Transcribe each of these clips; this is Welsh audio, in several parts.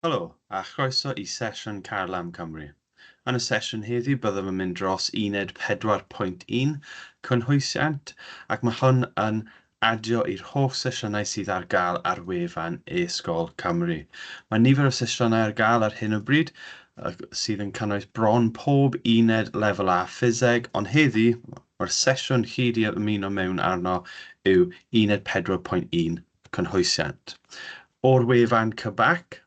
Helo, a chroeso i sesiwn Carlam Cymru. Yn y sesiwn heddi byddwn yn mynd dros uned 4.1, cynhwysiant, ac mae hwn yn adio i'r holl sesiynau sydd ar gael ar wefan e-sgol Cymru. Mae nifer o sesiynau ar gael ar hyn o bryd, sydd yn cynnwys bron pob uned lefel A ffiseg, ond heddi, mae'r sesiwn chi di ymuno mewn arno yw uned 4.1 cynhwysiant. O'r wefan CBAC,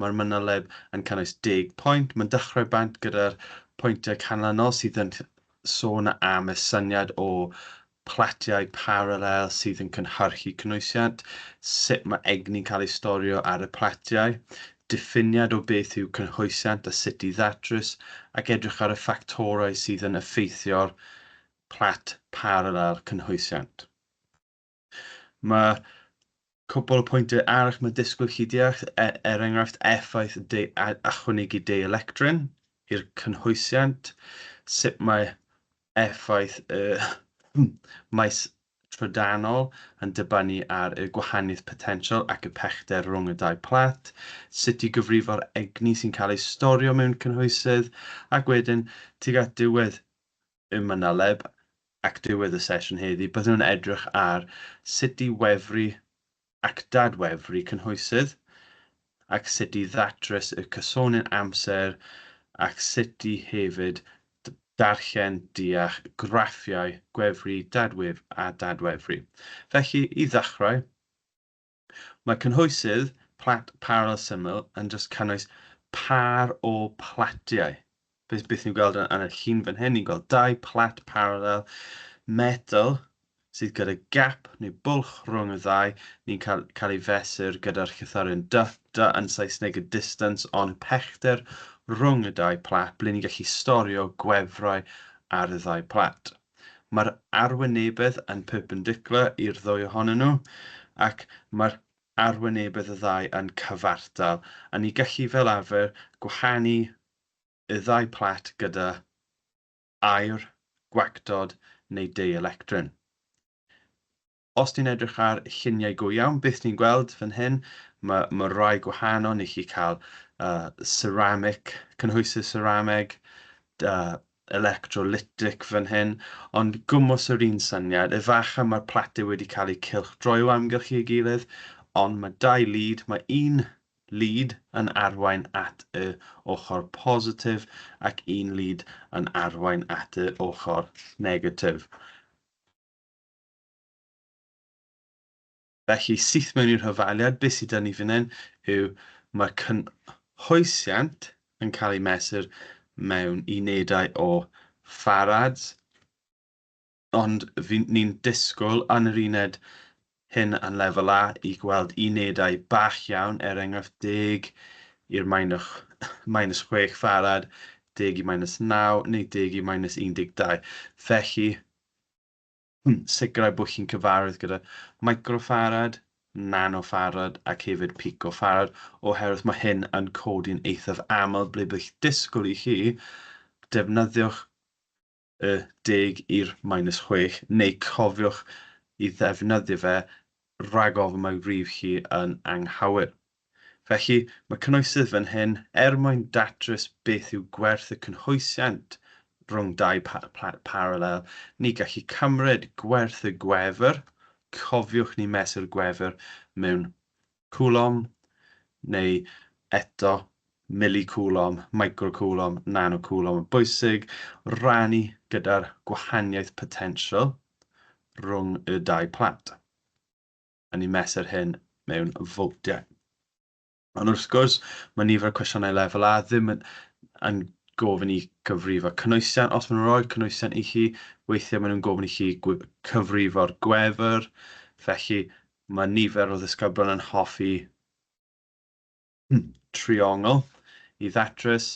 mae'r manyleb yn cynnwys 10 pwynt. Mae'n dechrau bant gyda'r pwyntiau canlynol sydd yn sôn am y syniad o platiau paralel sydd yn cynhyrchu cynhwysiant, sut mae egni'n cael ei storio ar y platiau, diffiniad o beth yw cynhwysiant a sut i ddatrys, ac edrych ar y ffactorau sydd yn effeithio'r plat paralel cynhwysiant. Mae cwpl o pwyntiau arall mae disgwyl chi deall, er enghraifft effaith de, ychwanegu deuelectrin i'r cynhwysiant, sut mae effaith y maes trydanol yn dibynnu ar y gwahaniaeth potensial ac y pellter rhwng y dau plat, sut i gyfrifo'r egni sy'n cael ei storio mewn cynhwysydd, ac wedyn tuag at diwedd y manyleb ac diwedd y sesiwn heddi, byddwn yn edrych ar sut i wefru ac dadwefru cynhwysydd, ac sut i ddatrys y cysonyn amser, ac sut i hefyd darllen deall graffiau gwefru, dadwef a dadwefru. Felly, i ddechrau, mae cynhwysydd plat parallel syml yn jyst cynnwys par o platiau. Beth ni'n gweld yn y llun fan hyn, ni'n gweld dau plat parallel metal sydd gyda gap neu bwlch rhwng y ddau. Ni'n cael ei fesur gyda'r llythyren D, D yn Saesneg y distance, ond pellter rhwng y dau plat, ble ni'n gallu storio gwefrau ar y ddau plat. Mae'r arwynebedd yn perpendicular i'r ddwy ohonyn nhw, ac mae'r arwynebedd y ddau yn cyfartal. A ni gallu fel arfer gwahanu y ddau plat gyda aer, gwactod neu deuelectrin. Os ni'n edrych ar lluniau go iawn, beth ni'n gweld fan hyn, mae rai gwahanol, ni chi cael ceramic, cynhwysydd cerameg, electrolytic fan hyn, ond gwmws yr un syniad. Efallai mae'r platiau wedi cael eu cylchdroi o amgylch ei gilydd, ond mae dau lead, mae un lead yn arwain at y ochr positif ac un lead yn arwain at y ochr negatif. Felly, syth mewn i'r hyfaliad, beth sydd 'da ni fan hyn yw mae'r cynhwysiant yn cael ei mesur mewn unedau o farads, ond ni'n disgwyl yn yr uned hyn yn lefel A i gweld unedau bach iawn, er enghraifft 10 i'r minus 6 farad, 10 i minus 9 neu 10 i minus 12. Felly, sicrhau bod chi'n cyfarwydd gyda microfarad, nanofarad ac hefyd picofarad, oherwydd mae hyn yn codi'n eithaf aml ble bydd disgwyl i chi defnyddiwch y 10 i'r minus 6 neu cofiwch i ddefnyddio fe rhag ofn mae rif chi yn anghywir. Felly, mae cynhwysydd fan hyn er mwyn datrys beth yw gwerth y cynhwysiant rhwng dau paralel, ni gallu cymryd gwerth y gwefr, cofiwch ni mesur gwefr mewn coulomb, neu eto millicoulomb, microcoulomb, nanocoulomb yn bwysig, rannu gyda'r gwahaniaeth potensial rhwng y dau plat. A ni'n mesur hyn mewn voltiau. Ond wrth gwrs, mae nifer o cwestiynau lefel A ddim yn gofyn i cyfrifo cynhwysiant. Os maen nhw'n rhoi cynhwysiant i chi, weithiau maen nhw'n gofyn i chi cyfrifo'r gwefr. Felly, mae nifer o ddisgyblion yn hoffi triongl i ddatrys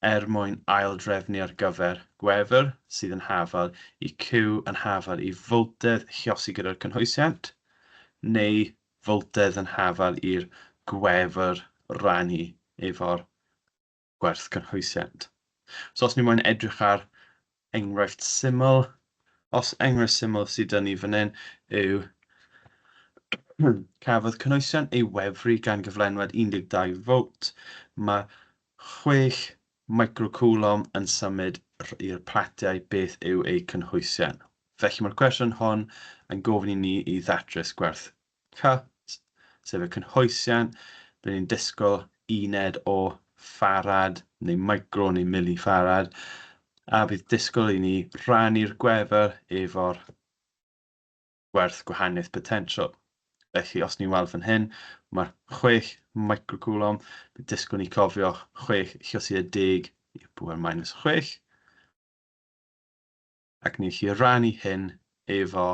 er mwyn aildrefnu ar gyfer gwefr sydd yn hafal i Q yn hafal i foltedd lluosi gyda'r cynhwysiant, neu foltedd yn hafal i'r gwefr rannu efo'r gwerth cynhwysiant. So os ni moyn edrych ar enghraifft syml, os enghraifft syml sydd 'da ni fan hyn yw Cafodd cynhwysion ei wefru gan gyflenwad 12 volt. Mae 6 microcoulomb yn symud i'r platiau beth yw eu cynhwysion. Felly mae'r cwestiwn hwn yn gofyn i ni i ddatrys gwerth C, sef y cynhwysiant. Byddwn ni'n disgwyl uned o farad neu micro neu millifarad, a bydd disgwyl i ni rannu'r gwefr efo'r gwerth gwahaniaeth potensial. Felly, os ni'n weld fan hyn, mae'r 6 microcoulomb, bydd disgwyl ni cofio 6 lliosi y 10 i'r pŵer minus 6. Ac ni'n gallu rannu hyn efo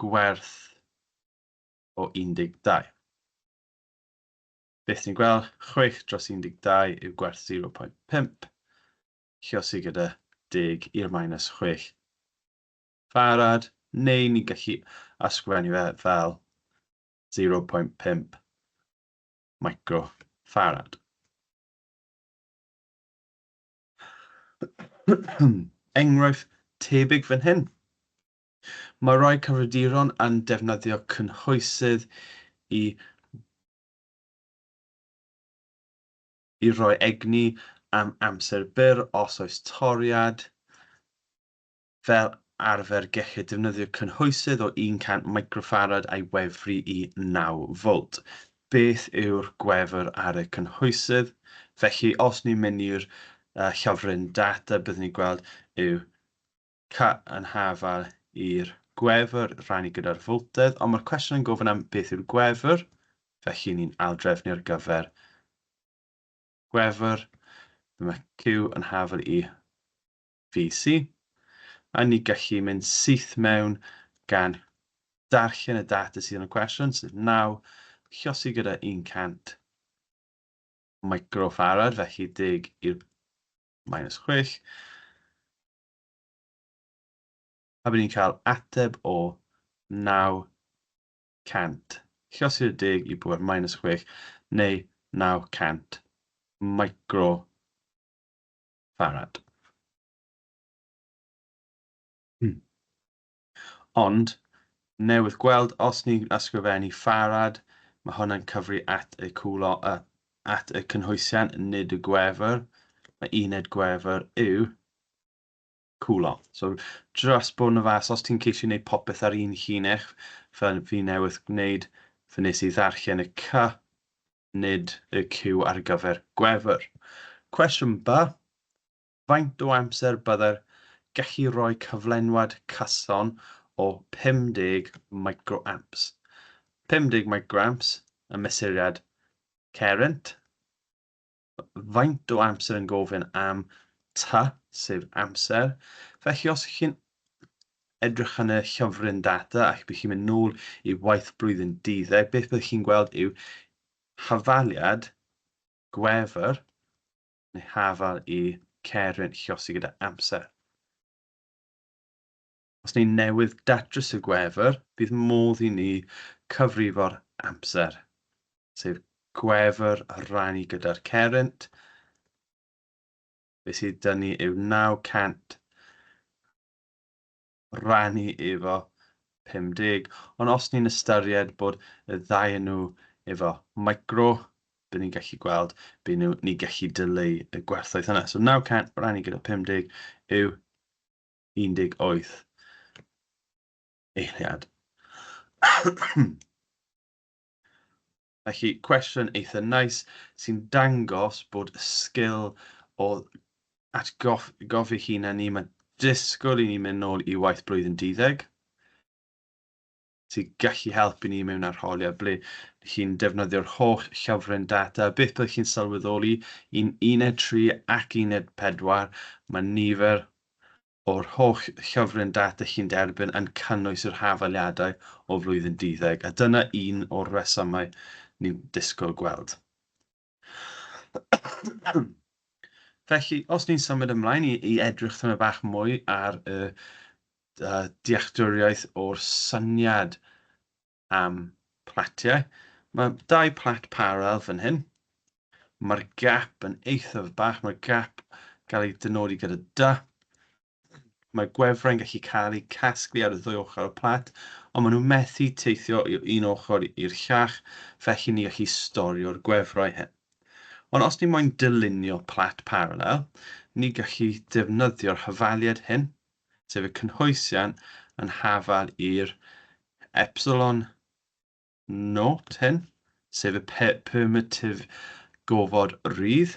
gwerth o 12. Beth ni'n gweld, 6 dros 12 yw gwerth 0.5, lliosi gyda 10 i'r minus 6 farad, neu ni'n gallu ysgrifennu fe fel 0.5 microfarad. Enghraifft tebyg fan hyn. Mae rhai cyfrifiaduron yn defnyddio cynhwysydd i i roi egni am amser byr os oes toriad. Fel arfer gellir defnyddio cynhwysydd o 100 microfarad a'i wefru i 9 volt. Beth yw'r gwefr ar y cynhwysydd? Felly, os ni'n mynd i'r llyfryn data, byddwn ni'n gweld yw C yn hafal i'r gwefr rhannu gyda'r foltedd, ond mae'r cwestiwn yn gofyn am beth yw'r gwefr, felly ni'n aildrefnu ar gyfer gwefr. Mae Q yn hafal i VC, a ni gallu mynd syth mewn gan darllen y data sydd yn y cwestiwn, sef 9, lliosi gyda 100 microfarad, felly 10 i'r minus 6. A bydd ni'n cael ateb o 900, lliosi gyda 10 i bwer minus 6, neu 900 microfarad. Ond, newydd gweld, os ni'n ysgrifennu farad, mae hwnna'n cyfri at y cwlo, at y cynhwysiant, nid y gwefr. Mae uned gwefr yw cwlo. So, dros bod yn fas, os ti'n ceisio gwneud popeth ar un llinell, fel fi newydd gwneud, fe nes i ddarllen y C, nid y Q ar gyfer gwefr. Cwestiwn B, faint o amser byddai'r gallu rhoi cyflenwad cyson o 50 microamps? 50 microamps y mesuriad cerrynt. Faint o amser yn gofyn am T, sef amser. Felly os chi'n edrych yn y llyfryn data ac bydd chi'n mynd nôl i waith blwyddyn 12, beth byddwch chi'n gweld yw hafaliad gwefr neu hafal i cerrynt llosi gyda amser. Os ni'n newydd datrys y gwefr, bydd modd i ni cyfrifo'r amser, sef gwefr rannu gyda'r cerrynt. Be sydd dyn ni yw 900 rannu efo 50. Ond os ni'n ystyried bod y ddau yn nhw efo micro, bydd ni'n gallu gweld bydd nhw, ni'n gallu dileu y gwerthoedd hynna. So 900 rannu gyda 50 yw 18 eiliad. Felly, cwestiwn eitha nice sy'n dangos bod y sgil o atgoffi hunain ni, mae disgwyl i ni mynd nôl i waith blwyddyn 12, sy'n gallu helpu ni mewn arholiad ble chi'n defnyddio'r holl llyfryn data. Beth byddwch chi'n sylweddoli, un uned 3 ac uned 4, mae nifer o'r holl llyfryn data chi'n derbyn yn cynnwys yr hafaliadau o flwyddyn 12, a dyna un o'r rhesymau ni'n disgwyl gweld. Felly, os ni'n symud ymlaen i, i edrych tymed bach mwy ar y dealltwriaeth o'r syniad am platiau, mae dau plat parallel fan hyn. Mae'r gap yn eithaf bach, mae'r gap gael ei dynodi gyda D. Mae gwefrau'n gallu cael eu casglu ar y ddwy ochr o'r plat, ond maen nhw methu teithio i un ochr i'r llall, felly ni gallu storio'r gwefrau hyn. Ond os ni moyn dylunio plat paralel, ni gallu defnyddio'r hafaliad hyn, sef y cynhwysiant yn hafal i'r epsilon naught hyn, sef y permitif gofod rhydd,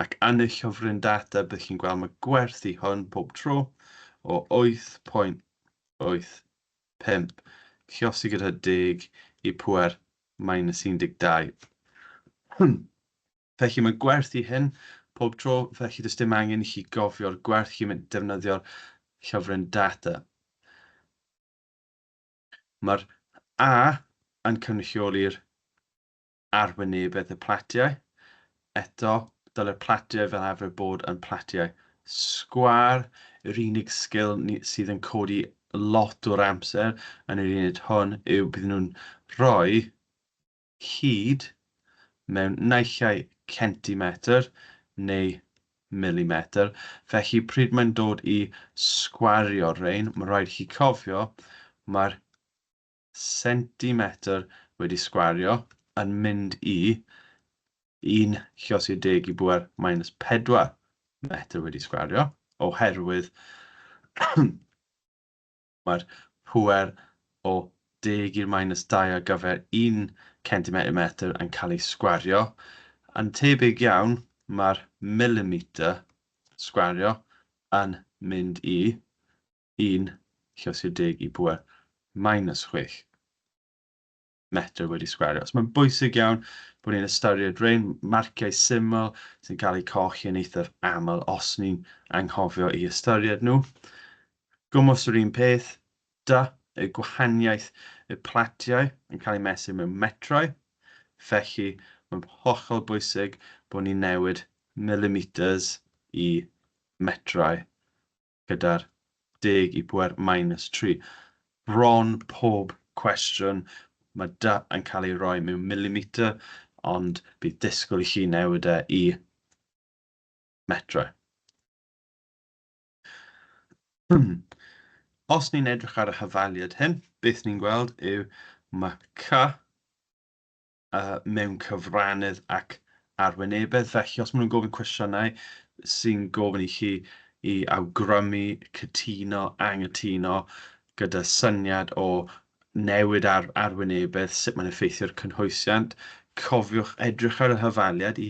ac yn y llyfryn data bydd chi'n gweld mae gwerth i hwn pob tro o 8.85 lliosi gyda 10 i pŵer minus 12. Felly mae gwerth i hyn pob tro, felly does dim angen i chi gofio'r gwerth, chi'n mynd defnyddio'r llyfryn data. Mae'r A yn cynrychioli'r arwynebedd y platiau. Eto, dylai'r platiau fel arfer bod yn platiau sgwâr. Yr unig sgil sydd yn codi lot o'r amser yn yr uned hwn yw bydd nhw'n rhoi hyd mewn naill ai centimetr neu milimetr. Felly pryd mae'n dod i sgwario'r rhain, mae'n rhaid i chi cofio mae'r centimetr wedi sgwario yn mynd i 1 lliosi 10 i bŵer minus 4 metr wedi sgwario, oherwydd Mae'r pŵer o 10 i'r minus 2 ar gyfer 1 centimetr metr yn cael ei sgwario. Yn tebyg iawn, mae'r milimetr sgwario yn mynd i 1 lluosio 10 i bŵer minus 6. Metr wedi sgwario. So mae'n bwysig iawn bod ni'n ystyried rhain marciau syml sy'n cael eu colli yn eithaf aml os ni'n anghofio i ystyried nhw. Gwmws yr un peth, da, y gwahaniaeth y platiau yn cael eu mesur mewn metrau, felly mae'n hollol bwysig bod ni'n newid millimeters i metrau gyda'r 10 i pŵer minus 3. Bron pob cwestiwn mae da yn cael ei roi mewn millimeter, ond bydd disgwyl i chi newid e i metrau. Os ni'n edrych ar y hafaliad hyn, beth ni'n gweld yw mae C mewn cyfrannedd ac arwynebedd. Felly, os maen nhw'n gofyn cwestiynau sy'n gofyn i chi i awgrymu, cytuno, anghytuno gyda syniad o newid ar arwynebedd, sut mae'n effeithio'r cynhwysiant, cofiwch edrych ar y hafaliad i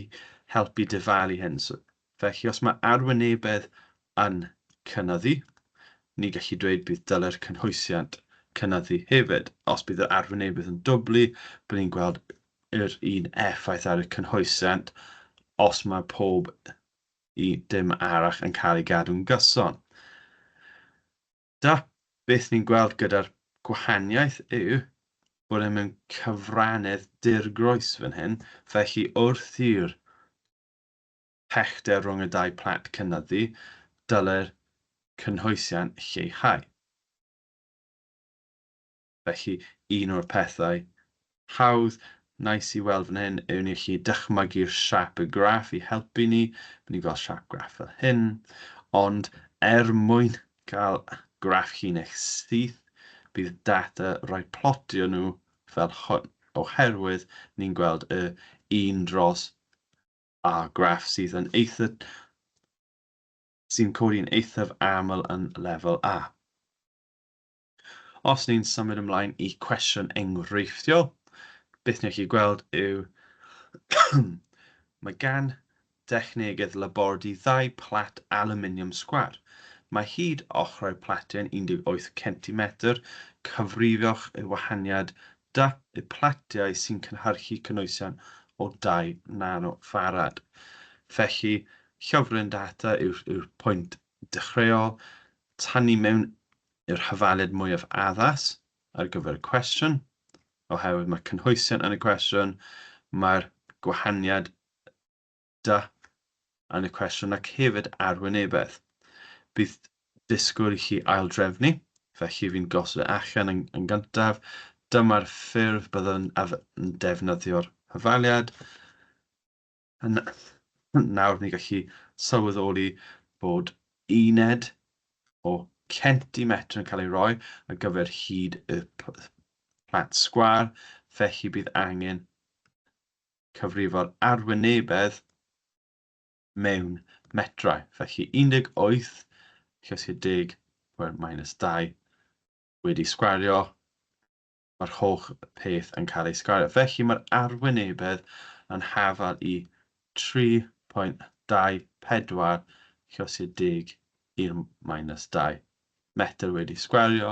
helpu dyfalu hyn. So, felly, os mae arwynebedd yn cynyddu, ni gallu dweud bydd dylai'r cynhwysiant cynyddu hefyd. Os bydd yr arwynebedd yn dwblu, bydd ni'n gweld yr un effaith ar y cynhwysiant os mae pob i dim arall yn cael ei gadw'n gyson. Da, beth ni'n gweld gyda'r gwahaniaeth yw bod e mewn cyfrannedd dirgroes fan hyn, felly wrth i'r pellter rhwng y dau plat cynyddu, dylai'r cynhwysiant lleihau. Felly, un o'r pethau hawdd, nice i weld fan hyn yw ni allu dychmygu'r siap y graff i helpu ni. Ni'n gweld siap graff fel hyn, ond er mwyn cael graff llinell syth, bydd data rhaid plotio nhw fel hwn, oherwydd ni'n gweld y 1 dros a graff sydd yn eitha sy'n codi'n eithaf aml yn lefel A. Os ni'n symud ymlaen i cwestiwn enghreifftiol, beth ni'n gallu gweld yw mae gan dechnegydd labordy ddau plat aluminium sgwâr. Mae hyd ochrau platiau'n 18 centimetr. Cyfrifiwch y wahaniad Da, y platiau sy'n cynhyrchu cynhwysion o 2 nanofarad. Felly, llyfryn data yw'r yw pwynt dechreuol. Tynnu mewn i'r hafaliad mwyaf addas ar gyfer y cwestiwn, oherwydd mae cynhwysion yn y cwestiwn, mae'r gwahaniad da yn y cwestiwn ac hefyd arwynebedd. Bydd disgwyl i chi aildrefnu, felly fi'n gosod e allan yn, yn gyntaf. Dyma'r ffurf byddwn yn defnyddio'r hyfaliad. Yn, nawr ni gallu sylweddoli bod uned o Centimetr yn cael ei roi ar gyfer hyd y plat sgwâr, felly bydd angen cyfrifo'r arwynebedd mewn metrau. Felly 18 llusgi 10 pwer minus 2 wedi sgwario, mae'r holl peth yn cael ei sgwario. Felly mae'r arwynebedd yn hafal i 3.24 llusgi 10 i'r minus 2 metr wedi sgwario.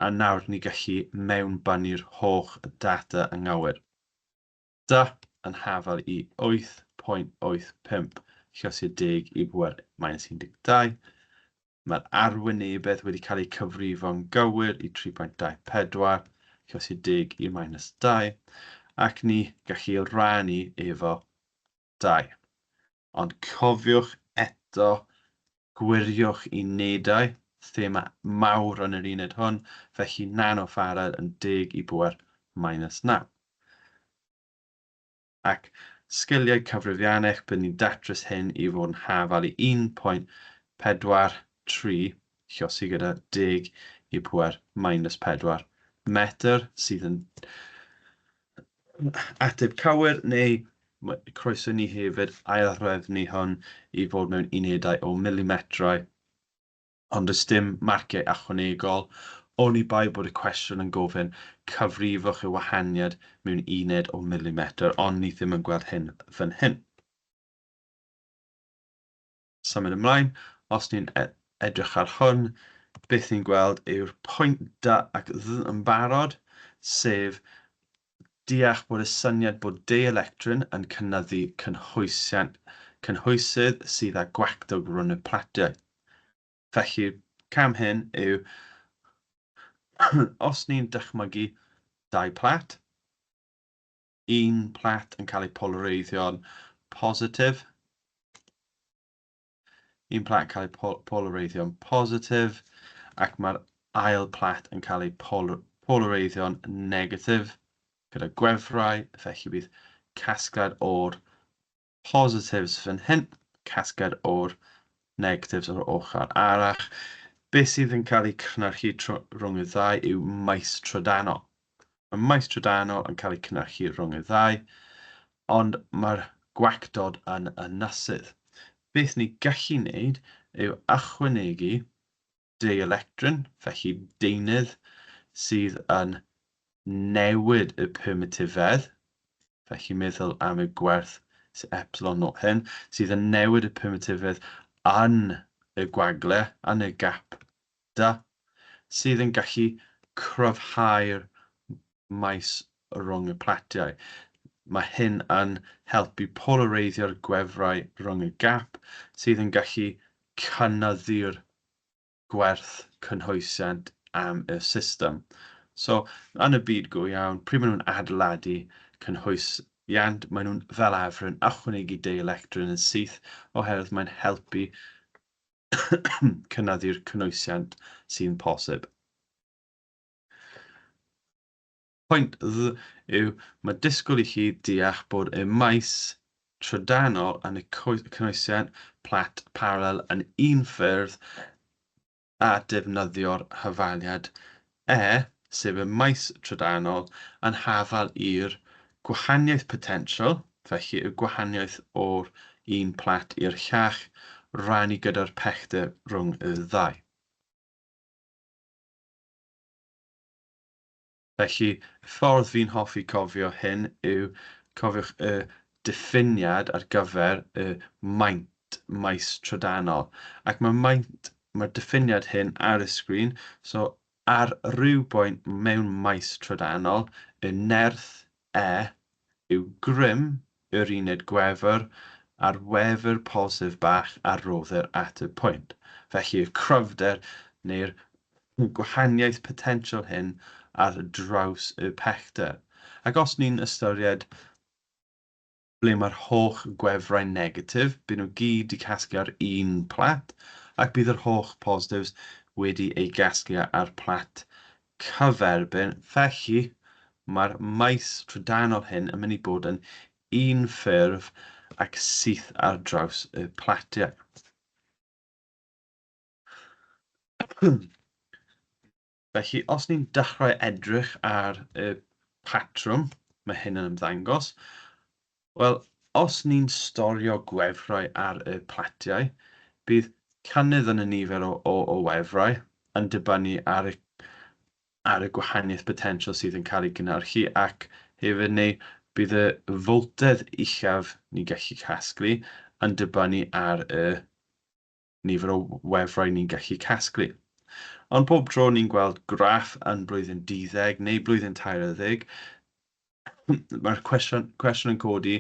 A nawr ni gallu mewnbynnu'r holl data yng nghywir. Da yn hafal i 8.85 llusgi 10 i bwer minus 12. Mae'r arwynebedd wedi cael ei cyfrifo'n gywir i 3.24 llusgi 10 i minus 2, ac ni gallu rannu efo 2. Ond cofiwch eto, gwiriwch unedau, thema mawr yn yr uned hwn, felly nanofarad yn 10 i bwer minus 9. Ac sgiliau cyfrifiannell, byddwn ni'n datrys hyn i fod yn hafal i 1.43 lluosi gyda 10 i pwer minus 4 metr, sydd yn ateb cywir, neu croeso ni hefyd ailrefnu hwn i fod mewn unedau o milimetrau, ond does dim marciau ychwanegol, oni bai bod y cwestiwn yn gofyn cyfrifwch y wahaniad mewn uned o milimetr, ond ni ddim yn gweld hyn fan hyn. Symud ymlaen, os ni'n edrych ar hwn, beth ni'n gweld yw'r pwynt D ac dd yn barod, sef deall bod y syniad bod deuelectron yn cynyddu cynhwysiant cynhwysydd sydd â gwactog rhwng y platiau. Felly, cam hyn yw, os ni'n dychmygu dau plat, un plat yn cael ei polareiddio'n positif, un plat yn cael ei polareiddio'n positif, ac mae'r ail plat yn cael ei polareiddio'n negatif gyda gwefrau, felly bydd casgliad o'r positives fan hyn, casgliad o'r negatives o'r ochr arall. Beth sydd yn cael ei cynhyrchu rhwng y ddau yw maes trydanol. Mae maes trydanol yn cael ei cynhyrchu rhwng y ddau, ond mae'r gwactod yn ynysydd. Beth ni gallu wneud yw ychwanegu deuelectron, felly deunydd sydd yn newid y permitifedd, felly meddwl am y gwerth epsilon naught hyn, sydd yn newid y permitifedd yn y gwagle, yn y gap da, sydd yn gallu cryfhau'r maes rhwng y platiau. Mae hyn yn helpu polareiddio'r gwefrau rhwng y gap, sydd yn gallu cynyddu'r gwerth cynhwysiant am y system. So, yn y byd go iawn, pryd maen nhw'n adeiladu cynhwysiant, maen nhw'n fel arfer yn ychwanegu deuelectron yn syth, oherwydd mae'n helpu cynyddu'r cynhwysiant sy'n posib. Pwynt dd yw, mae disgwyl i chi deall bod y maes trydanol yn y cynhwysiant plat paralel yn un ffyrdd a defnyddio'r hafaliad E, sef y maes trydanol, yn hafal i'r gwahaniaeth potensial, felly y gwahaniaeth o'r un plat i'r llall, rannu gyda'r pellter rhwng y ddau. Felly, y ffordd fi'n hoffi cofio hyn yw cofiwch y diffiniad ar gyfer y maint maes trydanol. Ac mae maint, mae'r diffiniad hyn ar y sgrin, so ar ryw bwynt mewn maes trydanol, y nerth E yw grym yr uned gwefr a'r wefr positif bach a roddir at y pwynt. Felly y cryfder neu'r gwahaniaeth potensial hyn ar draws y pellter. Ac os ni'n ystyried ble mae'r holl gwefrau negatif, byd nhw gyd wedi casglu ar un plat, ac bydd yr holl positives wedi ei gasglu ar plat cyferbyn. Felly, mae'r maes trydanol hyn yn mynd i bod yn un ffurf ac syth ar draws y platiau. Felly, os ni'n dechrau edrych ar y patrwm, mae hyn yn ymddangos. Wel, os ni'n storio gwefrau ar y platiau, bydd cynnydd yn y nifer o wefrau yn dibynnu ar y gwahaniaeth potensial sydd yn cael ei gynhyrchu, ac hefyd neu bydd y foltedd uchaf ni'n gallu casglu yn dibynnu ar y nifer o wefrau ni'n gallu casglu. Ond pob tro ni'n gweld graff yn blwyddyn 12 neu blwyddyn 13, mae'r cwestiwn yn codi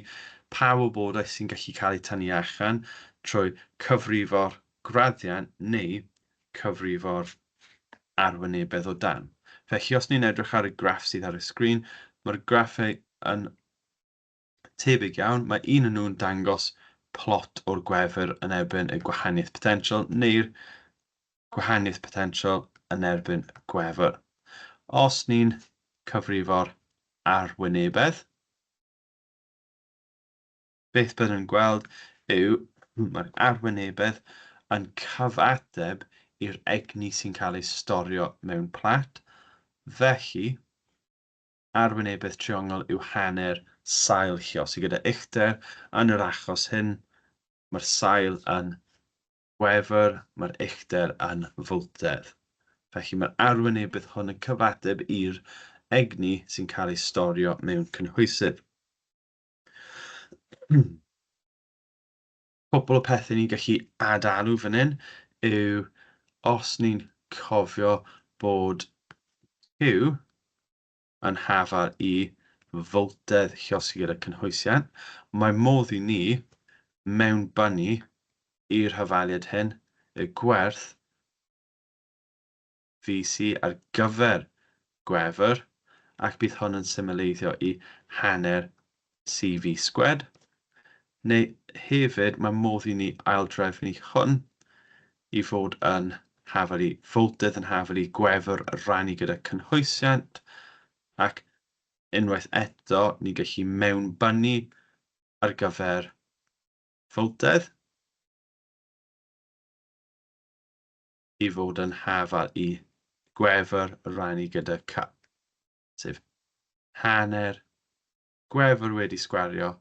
pa wybodaeth sy'n gallu cael ei tynnu allan trwy cyfrifo'r graddiant neu cyfrifo'r arwynebedd o dan. Felly os ni'n edrych ar y graff sydd ar y sgrin, mae'r graffau yn tebyg iawn. Mae un o'n nhw'n dangos plot o'r gwefr yn erbyn y gwahaniaeth potensial neu'r gwahaniaeth potensial yn erbyn y gwefr. Os ni'n cyfrifo'r arwynebedd, beth byddwn yn gweld yw mae'r arwynebedd yn cyfateb i'r egni sy'n cael ei storio mewn plat. Felly, arwynebedd triongl yw hanner sail lluosi gyda uchder. Yn yr achos hyn, mae'r sail yn gwefr, mae'r uchder yn foltedd. Felly mae'r arwynebedd hwn yn cyfateb i'r egni sy'n cael ei storio mewn cynhwysydd. Cwpl o pethau ni'n gallu adalw fan hyn yw os ni'n cofio bod Q yn hafal i foltedd llosgi gyda cynhwysiant, mae modd i ni mewnbynnu i'r hafaliad hyn y gwerth VC ar gyfer gwefr, ac bydd hwn yn symleiddio i hanner CV squared. Neu hefyd mae modd i ni aildrefnu hwn i fod yn hafal i foltedd yn hafal i gwefr rannu gyda cynhwysiant, ac unwaith eto ni'n gallu mewnbynnu ar gyfer foltedd i fod yn hafal i gwefr rannu gyda C, sef hanner gwefr wedi sgwario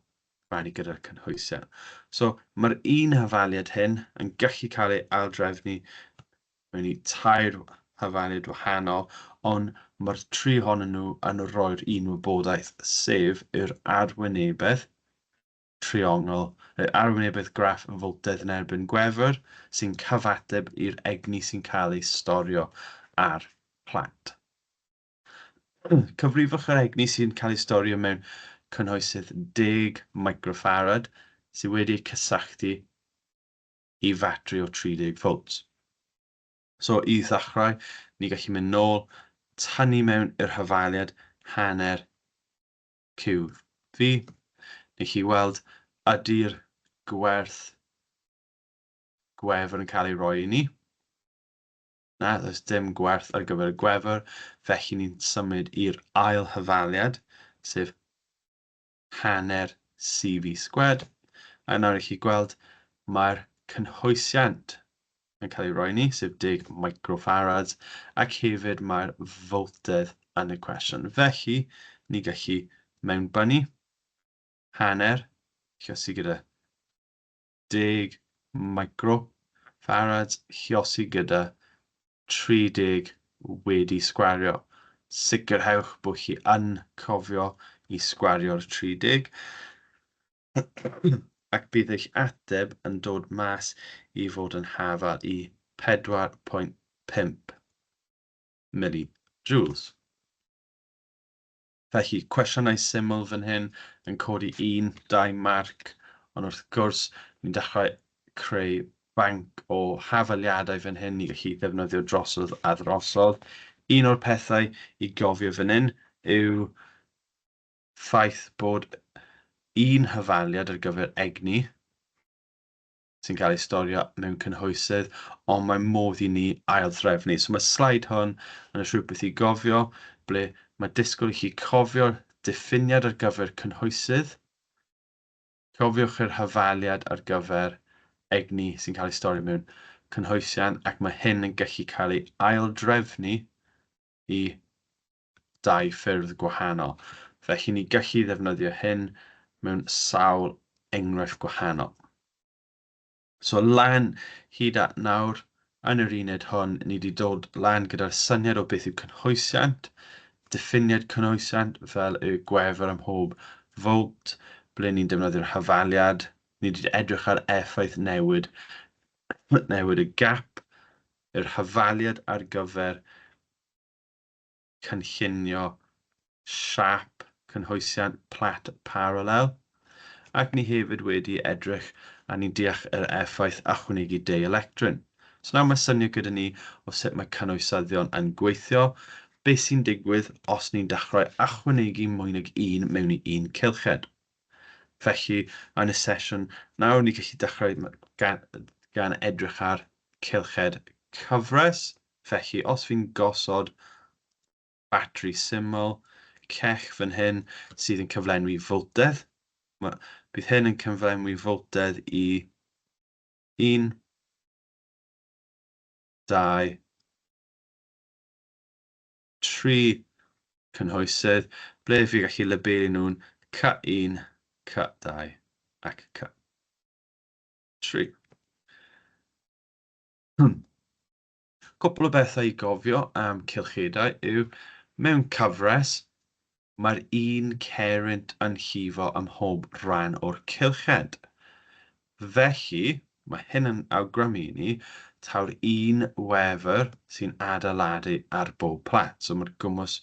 rannu gyda'r cynhwysiant. So mae'r un hafaliad hyn yn gallu cael ei aildrefnu mewn i tair hafaliad wahanol, ond mae'r tri ohonyn nhw yn rhoi'r un wybodaeth, sef yr arwynebedd triongl, yr arwynebedd graff foltedd yn erbyn gwefr sy'n cyfateb i'r egni sy'n cael ei storio ar plat. Cyfrifwch yr egni sy'n cael ei storio mewn cynhwysydd 10 microfarad sydd wedi ei cysylltu i fatri o 30 volts. So i ddechrau, ni gallu mynd nôl, tynnu mewn i'r hafaliad hanner QV. Ni chi weld ydy'r gwerth gwefr yn cael ei roi i ni. Na, does dim gwerth ar gyfer y gwefr, felly ni'n symud i'r ail hafaliad, sef hanner CV squared. A nawr i chi gweld, mae'r cynhwysiant yn cael ei roi ni, sef 10 microfarads, ac hefyd mae'r foltedd yn y cwestiwn. Felly, ni gallu mewnbynnu hanner, lluosi gyda 10 microfarads, lluosi gyda 30 wedi sgwario. Sicrhewch bod chi yn cofio i sgwario'r 30, ac bydd eich ateb yn dod mas i fod yn hafal i 4.5 millijoules. Felly, cwestiynau syml fan hyn yn codi 1, 2 marc, ond wrth gwrs, ni'n dechrau creu banc o hafaliadau fan hyn, ni gallu ddefnyddio drosodd a drosodd. Un o'r pethau i gofio fan hyn yw ffaith bod un hafaliad ar gyfer egni sy'n cael ei storio mewn cynhwysydd, ond mae modd i ni aildrefnu. So mae sleid hwn yn rhywbeth i gofio, ble mae disgwyl i chi cofio'r diffiniad ar gyfer cynhwysydd, cofiwch yr hafaliad ar gyfer egni sy'n cael ei storio mewn cynhwysiant ac mae hyn yn gallu cael ei aildrefnu i dau ffyrdd gwahanol. Felly ni gallu ddefnyddio hyn mewn sawl enghraifft gwahanol. So lan hyd at nawr, yn yr uned hwn, ni wedi dod lan gyda'r syniad o beth yw cynhwysiant, diffiniad cynhwysiant fel y gwefr ym mhob volt, ble ni'n defnyddio'r hafaliad, ni wedi edrych ar effaith newid, newid y gap, yr hafaliad ar gyfer cynllunio siâp cynhwysiant plat paralel, ac ni hefyd wedi edrych a ni'n deall yr effaith ychwanegu deuelectrin. So nawr mae syniad gyda ni o sut mae cynwysyddion yn gweithio, beth sy'n digwydd os ni'n dechrau ychwanegu mwy nag un mewn i un cylched. Felly, yn y sesiwn nawr, ni gallu dechrau gan, gan edrych ar cylched cyfres. Felly, os fi'n gosod batri syml, cell fan hyn sydd yn cyflenwi foltedd, bydd hyn yn cyflenwi foltedd i 1, 2, 3 cynhwysydd, ble fi gallu labelu nhw'n C1, C2 ac C3. Cwpl o bethau i gofio am cylchedau yw, mewn cyfres, mae'r un cerrynt yn llifo ym mhob rhan o'r cylched. Felly, mae hyn yn awgrymu i ni taw'r un wefr sy'n adeiladu ar bob plat. So mae'r gwmws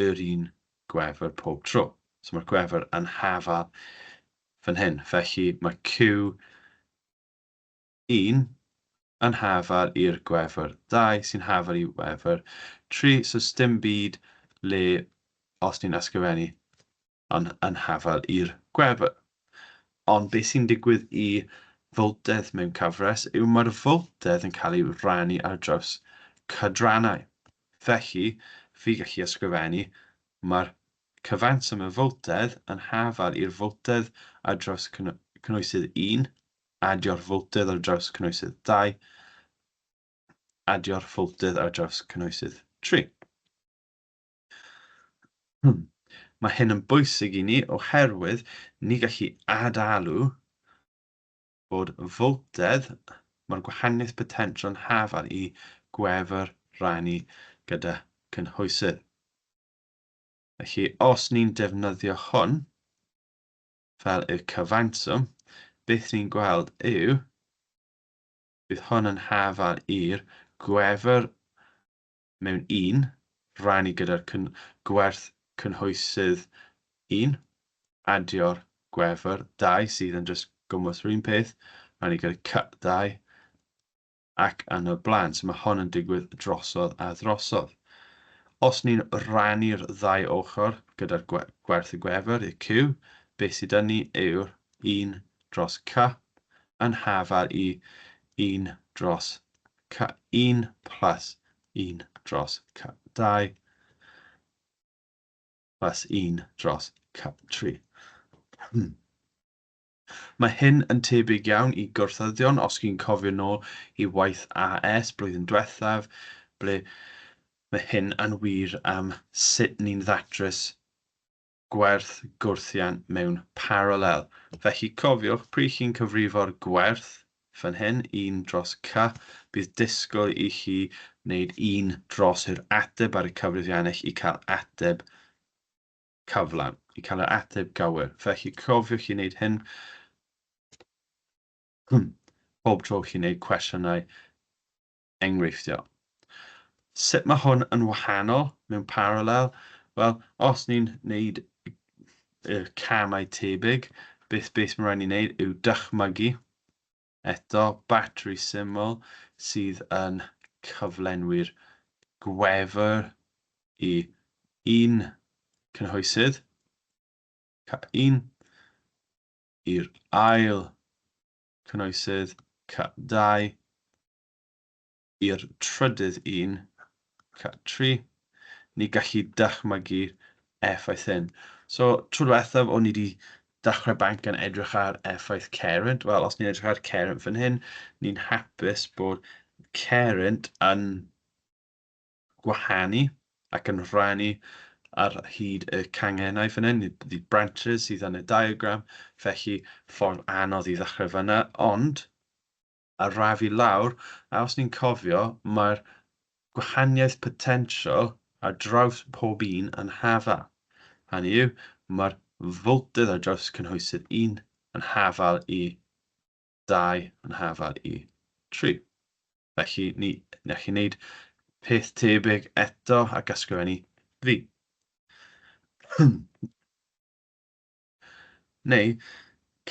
yr un gwefr pob tro. So mae'r gwefr yn hafal fan hyn. Felly mae Q 1 yn hafal i'r gwefr 2 sy'n hafal i wefr 3, so sdim byd le os ni'n ysgrifennu yn, yn hafal i'r gwefr. Ond beth sy'n digwydd i foltedd mewn cyfres yw mae'r foltedd yn cael ei rannu ar draws cydrannau. Felly, fi gallu ysgrifennu mae'r cyfanswm y foltedd yn hafal i'r foltedd ar draws cynhwysydd 1 adio'r foltedd ar draws cynhwysydd 2, adio'r foltedd ar draws cynhwysydd 3. Mae hyn yn bwysig i ni oherwydd ni gallu adalw bod foltedd, mae'r gwahaniaeth potensial yn hafal i gwefr rannu gyda cynhwysydd. Felly, os ni'n defnyddio hwn, fel y cyfanswm, beth ni'n gweld yw bydd hwn yn hafal i'r gwefr mewn un, rannu gyda'r cyn gwerth cynhwysydd 1, adio'r gwefr 2 sydd yn just gwmws yr un peth, rannu gyda C2, ac yn y blaen. So mae hon yn digwydd drosodd a drosodd. Os ni'n rannu'r ddau ochr gyda'r gwerth y gwefr, y Q, beth sydd dyn ni yw'r 1 dros C yn hafal i 1 dros C1 plus 1 dros C2 plus 1 dros C3. Mae hyn yn tebyg iawn i gwrthyddion, os chi'n cofio nôl i waith AS blwyddyn diwethaf, ble mae hyn yn wir am sut ni'n ddatrys gwerth gwrthiant mewn paralel. Felly cofiwch, pryd chi'n cyfrifo'r gwerth fan hyn, 1 dros C, bydd disgwyl i chi wneud 1 dros yr ateb ar y cyfrifiannell i cael ateb cyflawn, i cael yr ateb gywir. Felly cofiwch i wneud hyn pob tro chi'n gwneud cwestiynau enghreifftiol. Sut mae hwn yn wahanol mewn paralel? Wel, os ni'n gwneud y camau tebyg, beth beth mae'n rhaid ni wneud yw dychmygu eto batri syml sydd yn cyflenwi'r gwefr i un cynhwysydd, C1, i'r ail cynhwysydd, C2, i'r trydydd un, C3, ni gallu dychmygu effaith hyn. So, tro diwethaf, o'n i wedi dechrau banc yn edrych ar effaith cerrynt. Wel, os ni'n edrych ar cerrynt fan hyn, ni'n hapus bod cerrynt yn gwahanu ac yn rhannu ar hyd y canghennau fan hyn, the branches sydd yn y diagram, felly ffordd anodd i ddechrau fyna, ond arafu lawr, a os ni'n cofio, mae'r gwahaniaeth potensial ar draws pob un yn hafal. Hynny yw, mae'r foltydd ar draws cynhwysydd 1 yn hafal i 2 yn hafal i 3. Felly, ni gallu gwneud peth tebyg eto ac ysgrifennu V. Neu,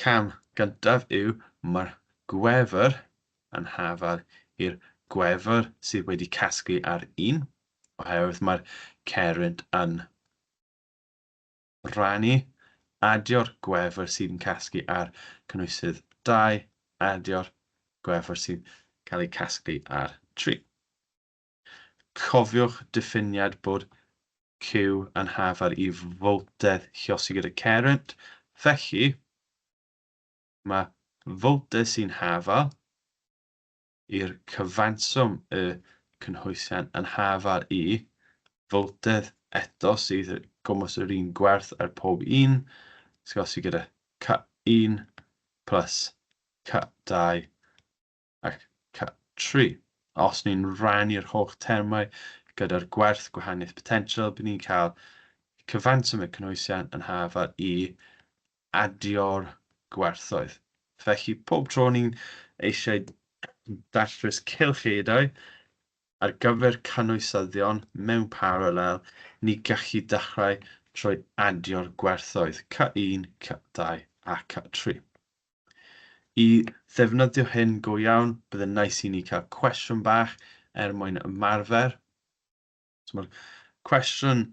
cam gyntaf yw mae'r gwefr yn hafal i'r gwefr sydd wedi casglu ar 1, oherwydd mae'r cerrynt yn rhannu, adio'r gwefr sydd yn casglu ar cynhwysydd 2, adio'r gwefr sy'n cael ei casglu ar 3. Cofiwch diffiniad bod Q yn hafal i foltedd lluosi gyda cerrynt. Felly, mae foltedd sy'n hafal i'r cyfanswm y cynhwysiant yn hafal i foltedd eto sydd gwmws yr un gwerth ar pob un, lluosi gyda C1 plus C2 ac 3. Os ni'n rhannu'r holl termau gyda'r gwerth gwahaniaeth potensial, bydd ni'n cael cyfanswm y cynhwysiant yn hafal i adio'r gwerthoedd. Felly, pob tro ni'n eisiau datrys cylchedau ar gyfer cynwysyddion mewn paralel, ni gallu dechrau trwy adio'r gwerthoedd C1, C2 a C3. I ddefnyddio hyn go iawn, byddai'n nice i ni cael cwestiwn bach er mwyn ymarfer. So mae'r cwestiwn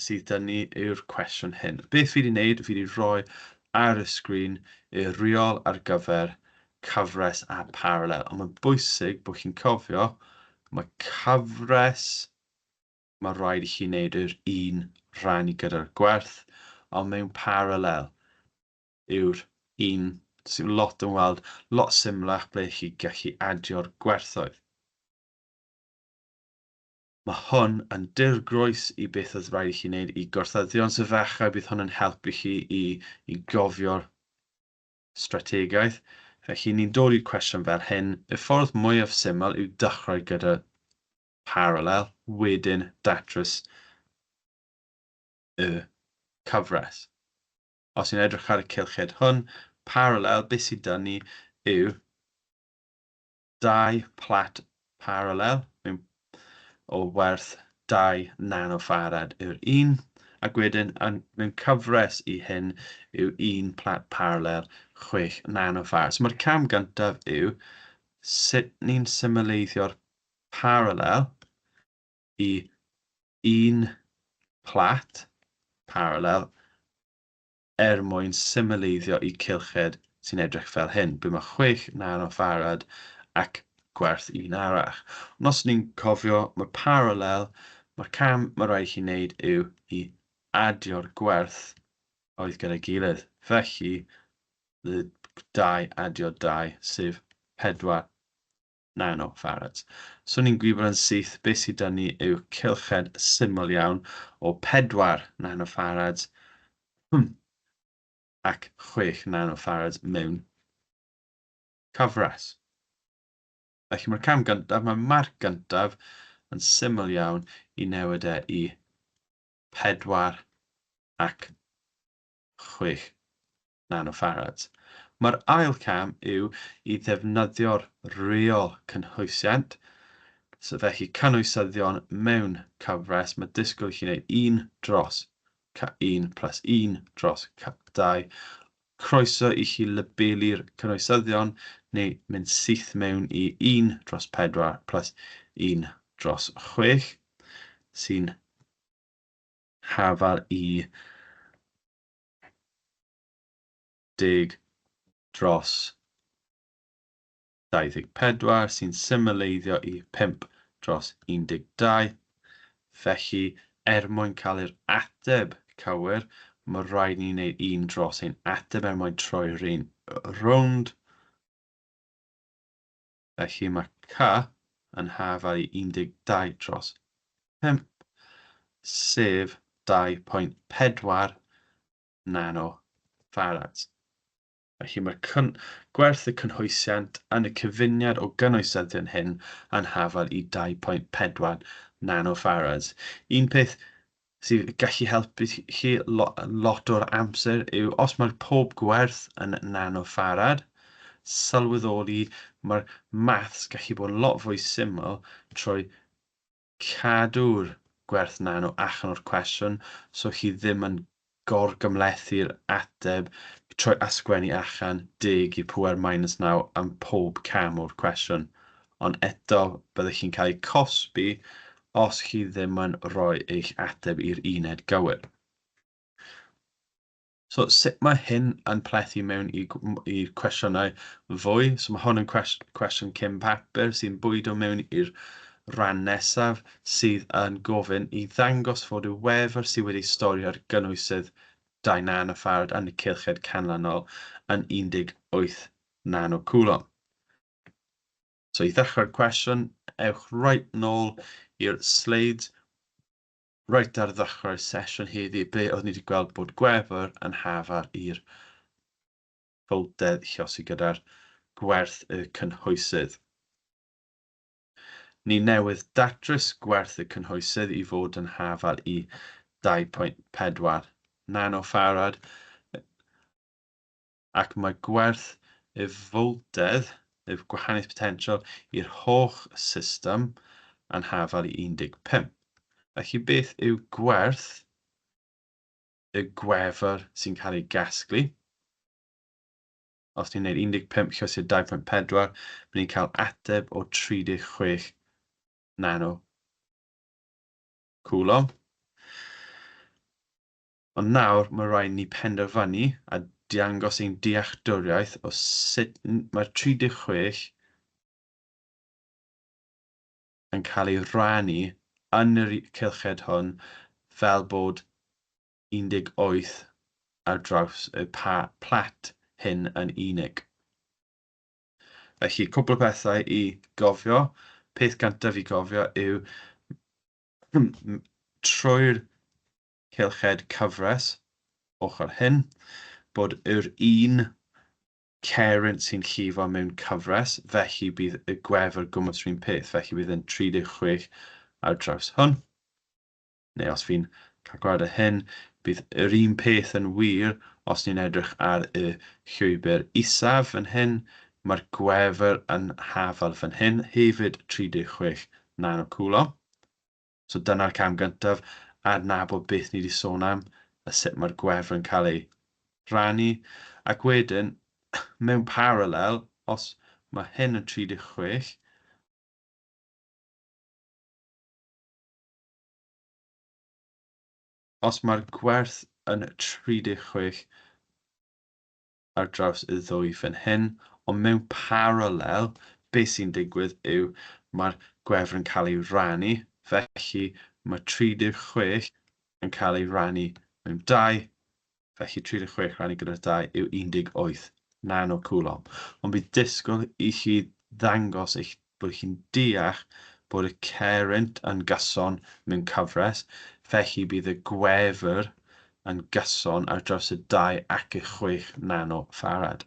sydd 'da ni yw'r cwestiwn hyn. Beth fi wedi wneud, fi wedi rhoi ar y sgrin y reol ar gyfer cyfres a paralel. Ond mae'n bwysig bod chi'n cofio, mae cyfres, mae rhaid i chi wneud yr un rhan gyda'r gwerth, ond mewn paralel, yw'r un sydd lot yn weld lot symlach ble chi gallu adio'r gwerthoedd. Mae hwn yn dirgroes i beth oedd rhaid i chi wneud i gwrthyddion, so efallai bydd hwn yn helpu chi i, i gofio'r strategaeth. Felly ni'n dod i'r cwestiwn fel hyn. Y ffordd mwyaf syml yw dechrau gyda paralel, wedyn datrys y cyfres. Os ni'n edrych ar y cylched hwn, paralel, beth sydd 'da ni yw dau plat paralel mewn o werth 2 nanofarad yw'r un, ac wedyn yn, mewn cyfres i hyn yw un plat paralel 6 nanofarad. So mae'r cam gyntaf yw sut ni'n symleiddio'r paralel i un plat paralel er mwyn symleiddio i cylched sy'n edrych fel hyn, ble mae 6 nanofarad ac gwerth un arall. Ond os ni'n cofio, mae paralel, mae'r cam mae rhaid i chi wneud yw i adio'r gwerth oedd gyda'i gilydd. Felly, 2 adio 2, sef 4 nanofarads. So ni'n gwybod yn syth beth sydd 'da ni yw cylched syml iawn o 4 nanofarads ac 6 nanofarads mewn cyfres. Felly mae'r cam gyntaf, mae'r marc gyntaf yn syml iawn i newid e i 4 ac 6 nanofarads. Mae'r ail cam yw i ddefnyddio'r rheol cynhwysiant. So felly cynwysyddion mewn cyfres, mae disgwyl i chi wneud 1 dros C1 plus 1 dros C2. Croeso i chi labelu'r cynwysyddion neu mynd syth mewn i 1 dros 4 plus 1 dros 6 sy'n hafal i 10 dros 24 sy'n symleiddio i 5 dros 12. Felly, er mwyn cael yr ateb cywir, mae rhaid ni wneud 1 dros ein ateb er mwyn troi'r un rownd. Felly mae C yn hafal i 12 dros 5, sef 2.4 nanofarads. Felly mae'r gwerth y cynhwysiant yn y cyfuniad o gynwysyddion hyn yn hafal i 2.4 nanofarads. Un peth sydd gallu helpu chi lot o'r amser yw os mae'r pob gwerth yn nanofarad, sylweddoli mae'r maths gallu bod yn lot fwy syml trwy cadw'r gwerth nano allan o'r cwestiwn, so chi ddim yn gorgymhlethu'r ateb trwy ysgrifennu allan 10 i'r pŵer minus 9 am pob cam o'r cwestiwn. Ond eto, byddwch chi'n cael eu cosbi os chi ddim yn rhoi eich ateb i'r uned gywir. So, sut mae hyn yn plethu mewn i'r cwestiynau fwy? So, mae hwn yn cwestiwn cyn papur sy'n bwydo mewn i'r rhan nesaf sydd yn gofyn i ddangos fod y wefr sydd wedi storio ar gynhwysydd 2 nanofarad yn y cylched canlynol yn 18 nanocoulomb. So, i ddechrau'r cwestiwn, ewch reit nôl i'r sleids reit ar ddechrau'r sesiwn heddi, ble oeddwn ni wedi gweld bod gwefr yn hafal i'r foltedd lliosi gyda'r gwerth y cynhwysydd. Ni newydd datrys gwerth y cynhwysydd i fod yn hafal i 2.4 nanofarad, ac mae gwerth y foltedd, y gwahaniaeth potensial i'r holl system yn hafal i 15. Felly beth yw gwerth y gwefr sy'n cael ei gasglu? Os ni'n gwneud 15 llosgi 2.4, byddwn ni'n cael ateb o 36 nano coulomb. Ond nawr mae rhaid ni penderfynu a dangos ein dealltwriaeth o sut mae'r 36 yn cael ei rannu yn yr cylched hwn fel bod 18 ar draws y plat hyn yn unig. Felly, cwpl o pethau i gofio. Peth gyntaf i gofio yw trwy'r cylched cyfres ochr hyn, bod yr un cerrynt sy'n llifo mewn cyfres, felly bydd y gwefr gwmws yr un peth, felly bydd yn 36 ar draws hwn. Neu os fi'n cael gwared o hyn, bydd yr un peth yn wir os ni'n edrych ar y llwybr isaf fan hyn, mae'r gwefr yn hafal fan hyn, hefyd 36 nanocoulomb. So dyna'r cam gyntaf, adnabod beth ni wedi sôn am, a sut mae'r gwefr yn cael ei rannu. Ac wedyn, mewn paralel, os mae hyn yn 36, os mae'r gwerth yn 36 ar draws y ddwy fan hyn, ond mewn paralel, beth sy'n digwydd yw mae'r gwefr yn cael ei rannu, felly mae 36 yn cael ei rannu mewn 2, felly 36 rannu gyda 2 yw 18 nanocoulomb. Ond bydd disgwyl i chi ddangos eich bod chi'n deall bod y cerrynt yn gyson mewn cyfres, felly bydd y gwefr yn gyson ar draws y 2 ac y 6 nanofarad.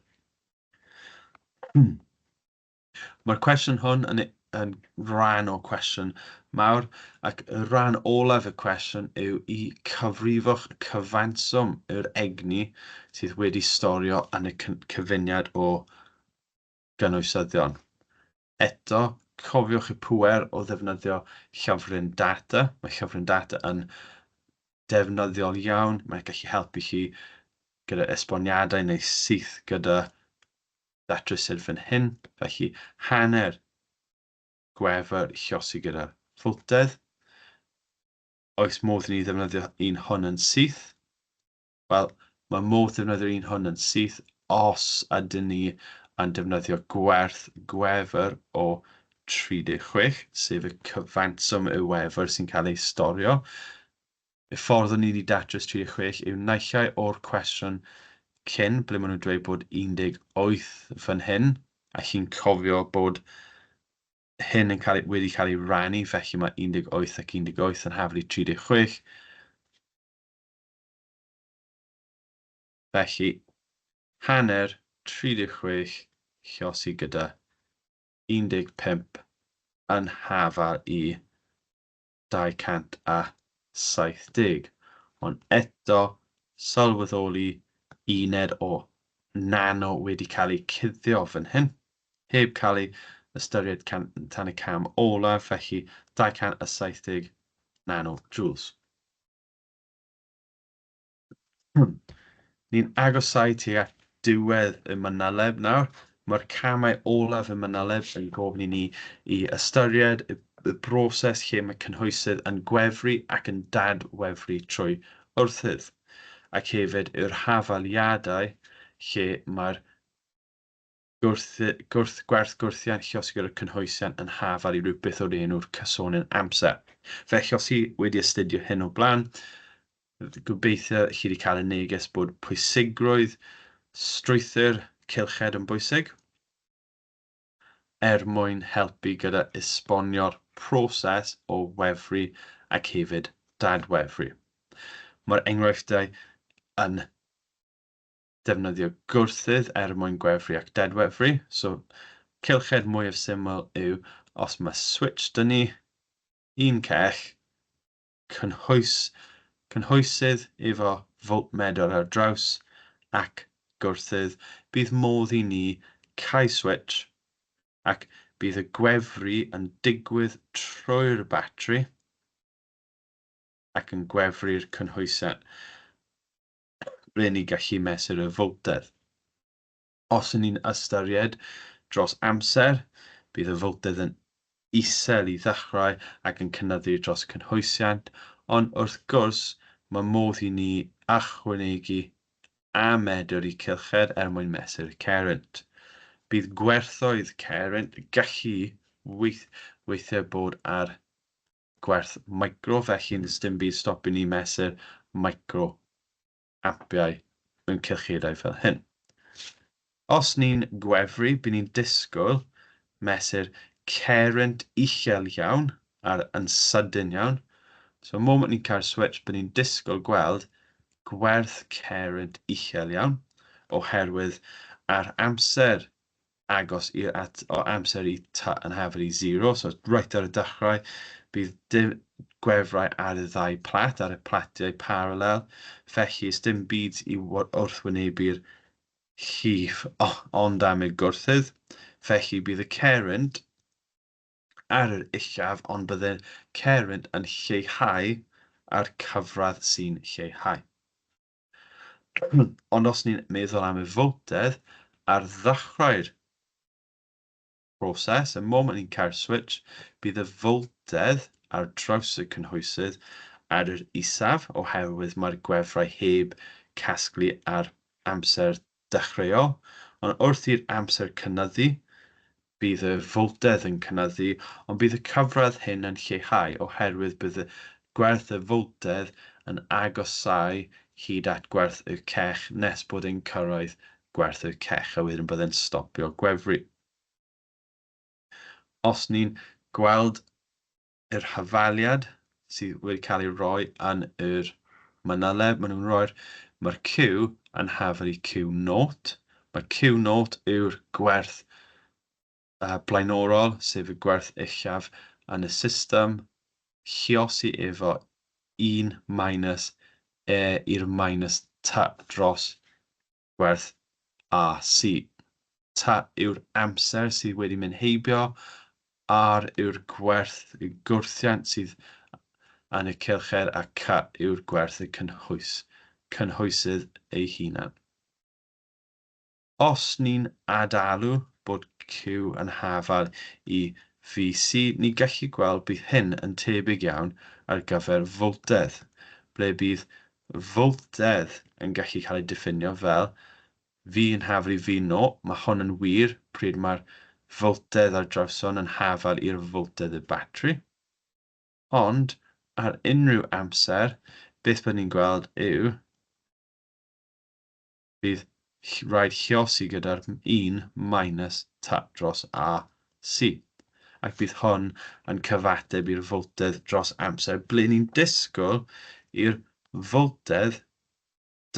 Mae'r cwestiwn hwn yn rhan o cwestiwn mawr, ac y rhan olaf y cwestiwn yw i cyfrifo'ch cyfanswm yr egni sydd wedi storio yn y cyfuniad o gynwysyddion. Eto, cofiwch y pŵer o ddefnyddio llyfryn data. Mae llyfryn data yn defnyddiol iawn. Mae'n gallu helpu chi gyda esboniadau neu syth gyda datrysiad fan hyn. Felly, hanner gwefr llosi gyda ffwltedd. Oes modd i ni ddefnyddio un hwn yn syth? Wel, mae modd defnyddio'r un hwn yn syth os ydyn ni yn defnyddio gwerth gwefr o 36, sef y cyfanswm y wefr sy'n cael ei storio. Y ffordd o'n i wedi datrys 36 yw naill ai o'r cwestiwn cyn, ble maen nhw'n dweud bod 18 fan hyn, a chi'n cofio bod Hyn yn cael, wedi cael ei rannu, felly mae 18 ac 18 yn haflu 36. Felly, hanner 36 llosi gyda 15 yn hafal i 270. Ond eto, sylweddoli uned o nano wedi cael ei cuddio fan hyn, heb cael ei ystyried tan y cam olaf, felly 270 nanojoules. Ni'n agosáu tuag at diwedd y manyleb nawr. Mae'r camau olaf y manyleb yn gofyn i ni i ystyried y broses lle mae cynhwysydd yn gwefru ac yn dadwefru trwy wrthydd, ac hefyd yr hafaliadau lle mae'r gwrth, gwrth, gwerth gwrthiant lluosog gyda'r cynhwysiant yn hafal i rywbeth o'r enw'r cysonyn amser. Felly, os chi wedi astudio hyn o blaen, gobeithio chi wedi cael y neges bod pwysigrwydd strwythur cylched yn bwysig er mwyn helpu gyda esbonio'r proses o wefru ac hefyd dadwefru. Mae'r enghreifftiau yn defnyddio gwrthydd er mwyn gwefru ac dedwefru. So, cylched mwyaf syml yw os mae switch dyn ni, un cell, cynhwys, cynhwysydd efo voltmedr ar draws ac gwrthydd, bydd modd i ni cau switch ac bydd y gwefru yn digwydd trwy'r batri ac yn gwefru'r cynhwysiant. Ble ni gallu mesur y foltedd. Os ŷn ni'n ystyried dros amser, bydd y foltedd yn isel i ddechrau ac yn cynyddu dros cynhwysiant, ond wrth gwrs mae modd i ni ychwanegu amedr i cylched er mwyn mesur y cerrynt. Bydd gwerthoedd cerrynt gallu weithiau bod ar gwerth micro, felly does dim byd stopio ni mesur micro ampiau mewn cylchedau fel hyn. Os ni'n gwefru, bydd ni'n disgwyl mesur cerrynt uchel iawn ar yn sydyn iawn. So, y moment ni'n cael switch, bydd ni'n disgwyl gweld gwerth cerrynt uchel iawn, oherwydd ar amser agos i'r at, o amser i t yn hafal i 0, so reit ar y dechrau, bydd dim gwefrau ar y ddau plat, ar y platiau paralel, felly ys dim byd i wrthwynebu'r llif ond am y gwrthydd, felly bydd y cerrynt ar yr uchaf, ond bydd y cerrynt yn lleihau ar cyfradd sy'n lleihau. Ond os ni'n meddwl am y foltedd ar ddechrau'r proses, y moment ni'n cael switch, bydd y foltedd ar draws y cynhwysydd ar yr isaf oherwydd mae'r gwefrau heb casglu ar amser dechreuol. Ond wrth i'r amser cynyddu, bydd y foltedd yn cynyddu, ond bydd y cyfradd hyn yn lleihau oherwydd bydd y gwerth y foltedd yn agosáu hyd at gwerth y cell nes bod e'n cyrraedd gwerth y cell a wedyn bydd e'n stopio gwefru. Os ni'n gweld yr hafaliad sydd wedi cael ei roi yn yr manyleb, maen nhw'n rhoi'r, mae'r Q yn hafal i Q naught. Mae Q naught yw'r gwerth blaenorol, sef y gwerth uchaf yn y system, lluosi efo 1 minus e i'r minus t dros gwerth AC. T yw'r amser sydd wedi mynd heibio, R yw'r gwerth y gwrthiant sydd yn y cylched a C yw'r gwerth y cynhwys, cynhwysydd ei hunan. Os ni'n adalw bod Q yn hafal i VC, ni gallu gweld bydd hyn yn tebyg iawn ar gyfer foltedd, ble bydd foltedd yn gallu cael ei diffinio fel V yn hafal i V naught. Mae hwn yn wir pryd mae'r foltedd ar draws hwn yn hafal i'r foltedd y batri. Ond ar unrhyw amser, beth byddwn ni'n gweld yw bydd rhaid lluosi gyda'r 1 minus t dros A C. ac bydd hwn yn cyfateb i'r foltedd dros amser ble ni'n disgwyl i'r foltedd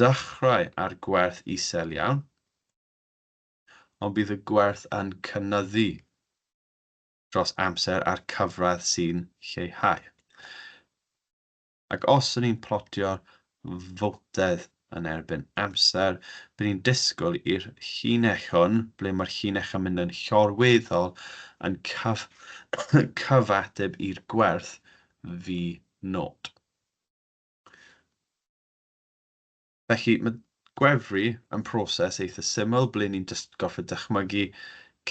dechrau ar gwerth isel iawn, ond bydd y gwerth yn cynyddu dros amser a'r cyfradd sy'n lleihau. Ac os ydyn ni'n plotio'r foltedd yn erbyn amser, bydd ni'n disgwyl i'r llinell hwn, ble mae'r llinell yn mynd yn llorweddol, yn cyf cyfateb i'r gwerth V naught. Felly mae gwefru yn proses eitha syml ble ni'n jyst gorfod dychmygu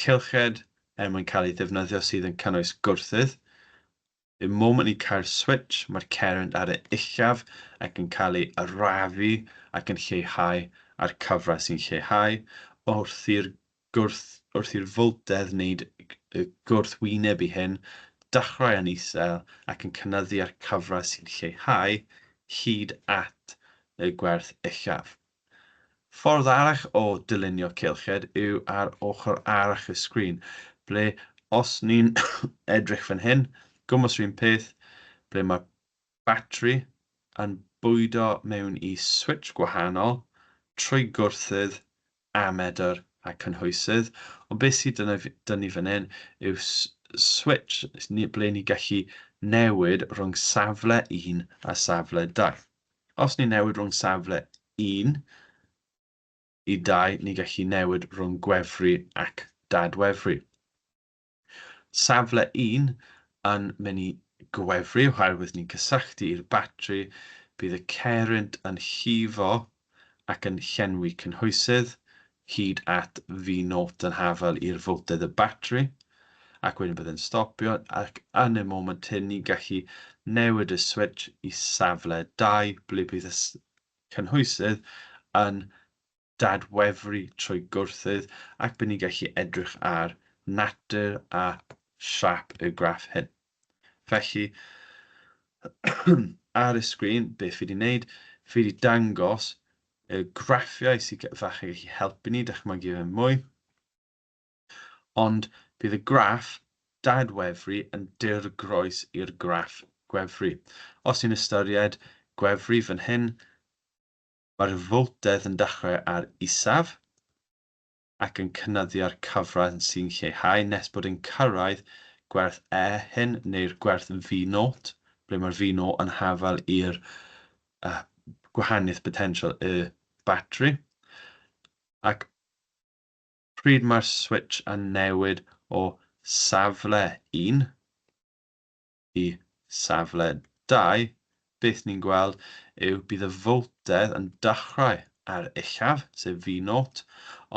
cylched er mwyn cael ei ddefnyddio sydd yn cynnwys gwrthydd. Y moment ni'n cael switch, mae'r cerrynt ar y uchaf ac yn cael ei arafu ac yn lleihau a'r cyfradd sy'n lleihau wrth i'r gwrth, wrth i'r foltedd wneud y gwrthwyneb i hyn, dechrau yn isel ac yn cynyddu ar cyfradd sy'n lleihau hyd at y gwerth uchaf. Ffordd arall o dylunio cylched yw ar ochr arall y sgrin, ble os ni'n edrych fan hyn, gwmws yr un peth, ble mae batri yn bwydo mewn i switch gwahanol trwy gwrthydd, amedr a cynhwysydd. Ond beth sydd 'da ni fan hyn yw switch ble ni gallu newid rhwng safle 1 a safle 2. Os ni'n newid rhwng safle 1 i 2, ni gallu newid rhwng gwefru ac dadwefru. Safle 1 yn mynd i gwefru oherwydd ni'n cysylltu i'r batri, bydd y cerrynt yn llifo ac yn llenwi cynhwysydd hyd at V0 yn hafal i'r foltedd y batri, ac wedyn bydd yn stopio, ac yn y moment hyn ni'n gallu newid y switch i safle 2 ble bydd y cynhwysydd yn dadwefru trwy gwrthydd ac by' ni'n gallu edrych ar natur a siâp y graff hyn. Felly, ar y sgrin, beth fi wedi wneud, fi wedi dangos y graffiau sydd falle gallu helpu ni dychmygu fe mwy, ond bydd y graff dadwefru yn dirgroes i'r graff gwefru. Os ni'n ystyried gwefru fan hyn, Mae'r foltedd yn dechrau ar isaf ac yn cynyddu â'r cyfradd sy'n lleihau nes bod yn cyrraedd gwerth E hyn neu'r gwerth V naught, ble mae'r V naught yn hafal i'r uh, gwahaniaeth potensial y batri. Ac pryd mae'r switch yn newid o safle 1 i safle 2, beth ni'n gweld yw bydd y foltedd yn dechrau ar uchaf, sef V0,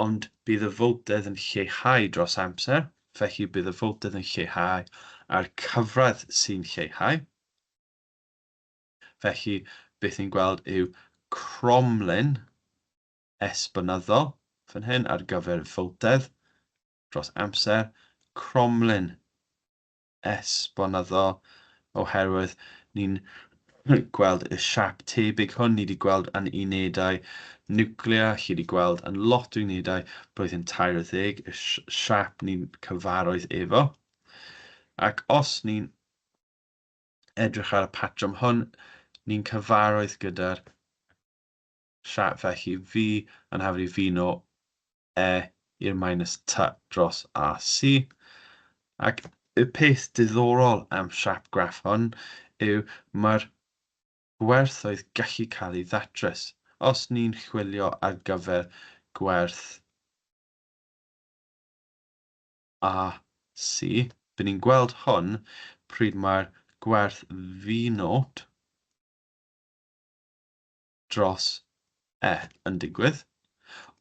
ond bydd y foltedd yn lleihau dros amser, felly bydd y foltedd yn lleihau a'r cyfradd sy'n lleihau. Felly, beth ni'n gweld yw cromlin esbonyddol fan hyn ar gyfer foltedd dros amser, cromlin esbonyddol oherwydd ni'n gweld y siap tebyg hwn ni wedi gweld yn unedau niwclear, chi wedi gweld yn lot o unedau blwyddyn 30, y siap ni'n cyfarwydd efo. Ac os ni'n edrych ar y patrwm hwn, ni'n cyfarwydd gyda'r siap felly V yn hafru V no E i'r minus T dros AC. Ac y peth diddorol am siap graff hwn yw mae'r gwerthoedd gallu cael ei ddatrys. Os ni'n chwilio ar gyfer gwerth AC, bydd ni'n gweld hwn pryd mae'r gwerth V naught dros E yn digwydd.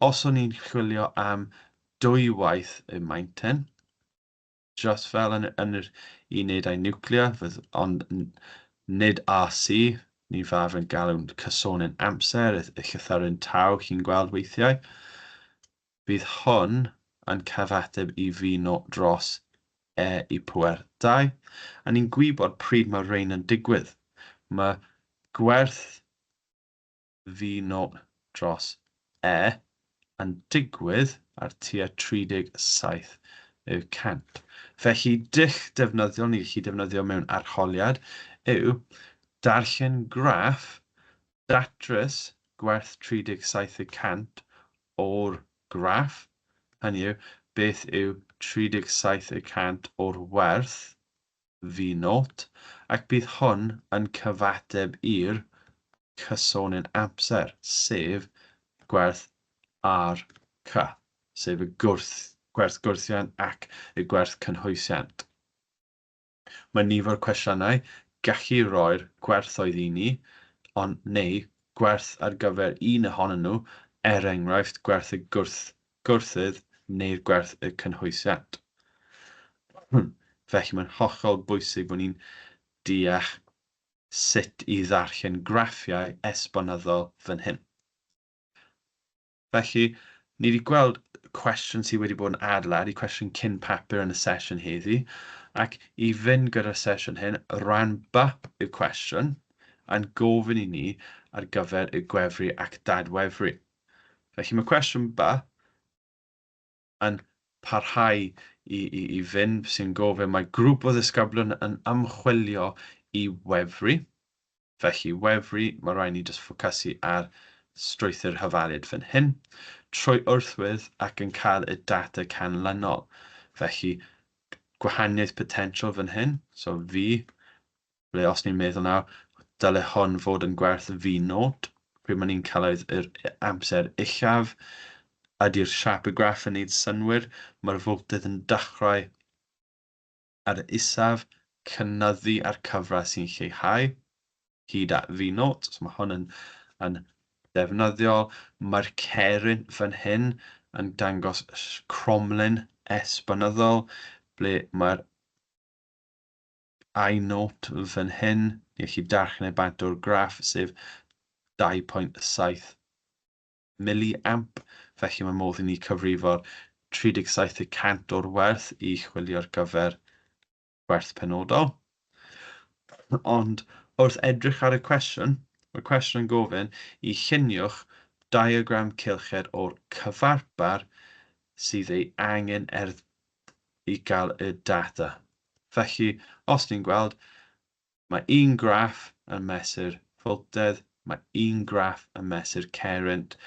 Os o'n i'n chwilio am dwywaith y maint hyn, just fel yn, yn yr unedau niwclear, fydd, ond nid AC, ni faf yn galw'n cysonyn amser, y llythyren taw chi'n gweld weithiau, bydd hwn yn cyfateb i V naught dros E i pwer 2, a ni'n gwybod pryd mae rhain yn digwydd. Mae gwerth V naught dros E yn digwydd ar tua 37 y cant. Felly, dull defnyddiol ni gallu defnyddio mewn arholiad yw darllen graff, datrys gwerth 37 y cant o'r graff, hynny yw, beth yw 37 y cant o'r werth V naught, ac bydd hwn yn cyfateb i'r cysonyn amser, sef gwerth RC, sef y gwrth, gwerth gwrthiant ac y gwerth cynhwysiant. Mae nifer cwestiynau gallu rhoi'r gwerthoedd i ni, ond neu gwerth ar gyfer un ohonyn nhw, er enghraifft gwerth y gwrth gwrthydd neu'r gwerth y cynhwysiant. Felly mae'n hollol bwysig bod ni'n deall sut i ddarllen graffiau esbonyddol fan hyn. Felly, ni wedi gweld cwestiwn sydd wedi bod yn adeiladu, cwestiwn cyn papur yn y sesiwn heddi, ac i fynd gyda'r sesiwn hyn, rhan B y cwestiwn yn gofyn i ni ar gyfer y gwefru ac dadwefru. Felly mae cwestiwn B yn parhau i fynd, sy'n gofyn mae grŵp o ddisgyblion yn ymchwilio i wefru. Felly wefru, mae rhaid ni jyst ffocysu ar strwythur hyfaliad fan hyn, trwy wrthwydd ac yn cael y data canlynol. Felly gwahaniaeth potensial fan hyn, so V, ble os ni'n meddwl nawr, dyle hwn fod yn gwerth V naught, pryd mae ni'n cyrraedd yr amser uchaf, ydy'r siap y graff yn neud synnwyr, mae'r foltedd yn dechrau ar y isaf, cynyddu ar cyfradd sy'n lleihau, hyd at V naught, so mae hwn yn defnyddiol. Mae'r ceryn fan hyn yn dangos cromlin esbonyddol, ble mae'r I naught fan hyn, ni gallu darllen e bant o'r graff, sef 2.7 milliamp. Felly mae modd i ni cyfrifo'r 37% o'r werth i chwilio ar gyfer gwerth penodol. Ond wrth edrych ar y cwestiwn, mae'r cwestiwn yn gofyn i lluniwch diagram cylched o'r cyfarpar sydd ei angen er i gael y data. Felly, os ni'n gweld, mae un graff yn mesur foltedd, mae un graff yn mesur cerrynt,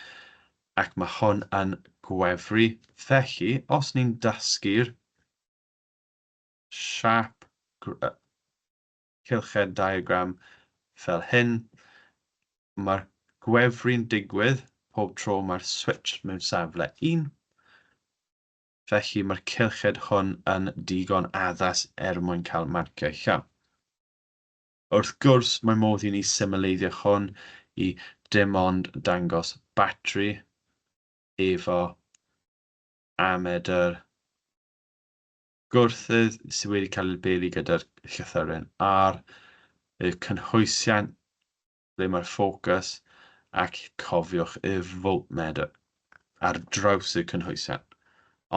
ac mae hwn yn gwefru. Felly, os ni'n dysgu'r siap cylched diagram fel hyn, mae'r gwefru'n digwydd pob tro mae'r switch mewn safle 1. Felly mae'r cylched hwn yn digon addas er mwyn cael marciau llawn. Wrth gwrs, mae modd i ni symleiddio hwn i dim ond dangos batri efo amedr gwrthydd sydd wedi cael ei beli gyda'r llythyren R, y cynhwysiant ble mae'r ffocws, ac cofiwch y voltmeter ar draws y cynhwysiant.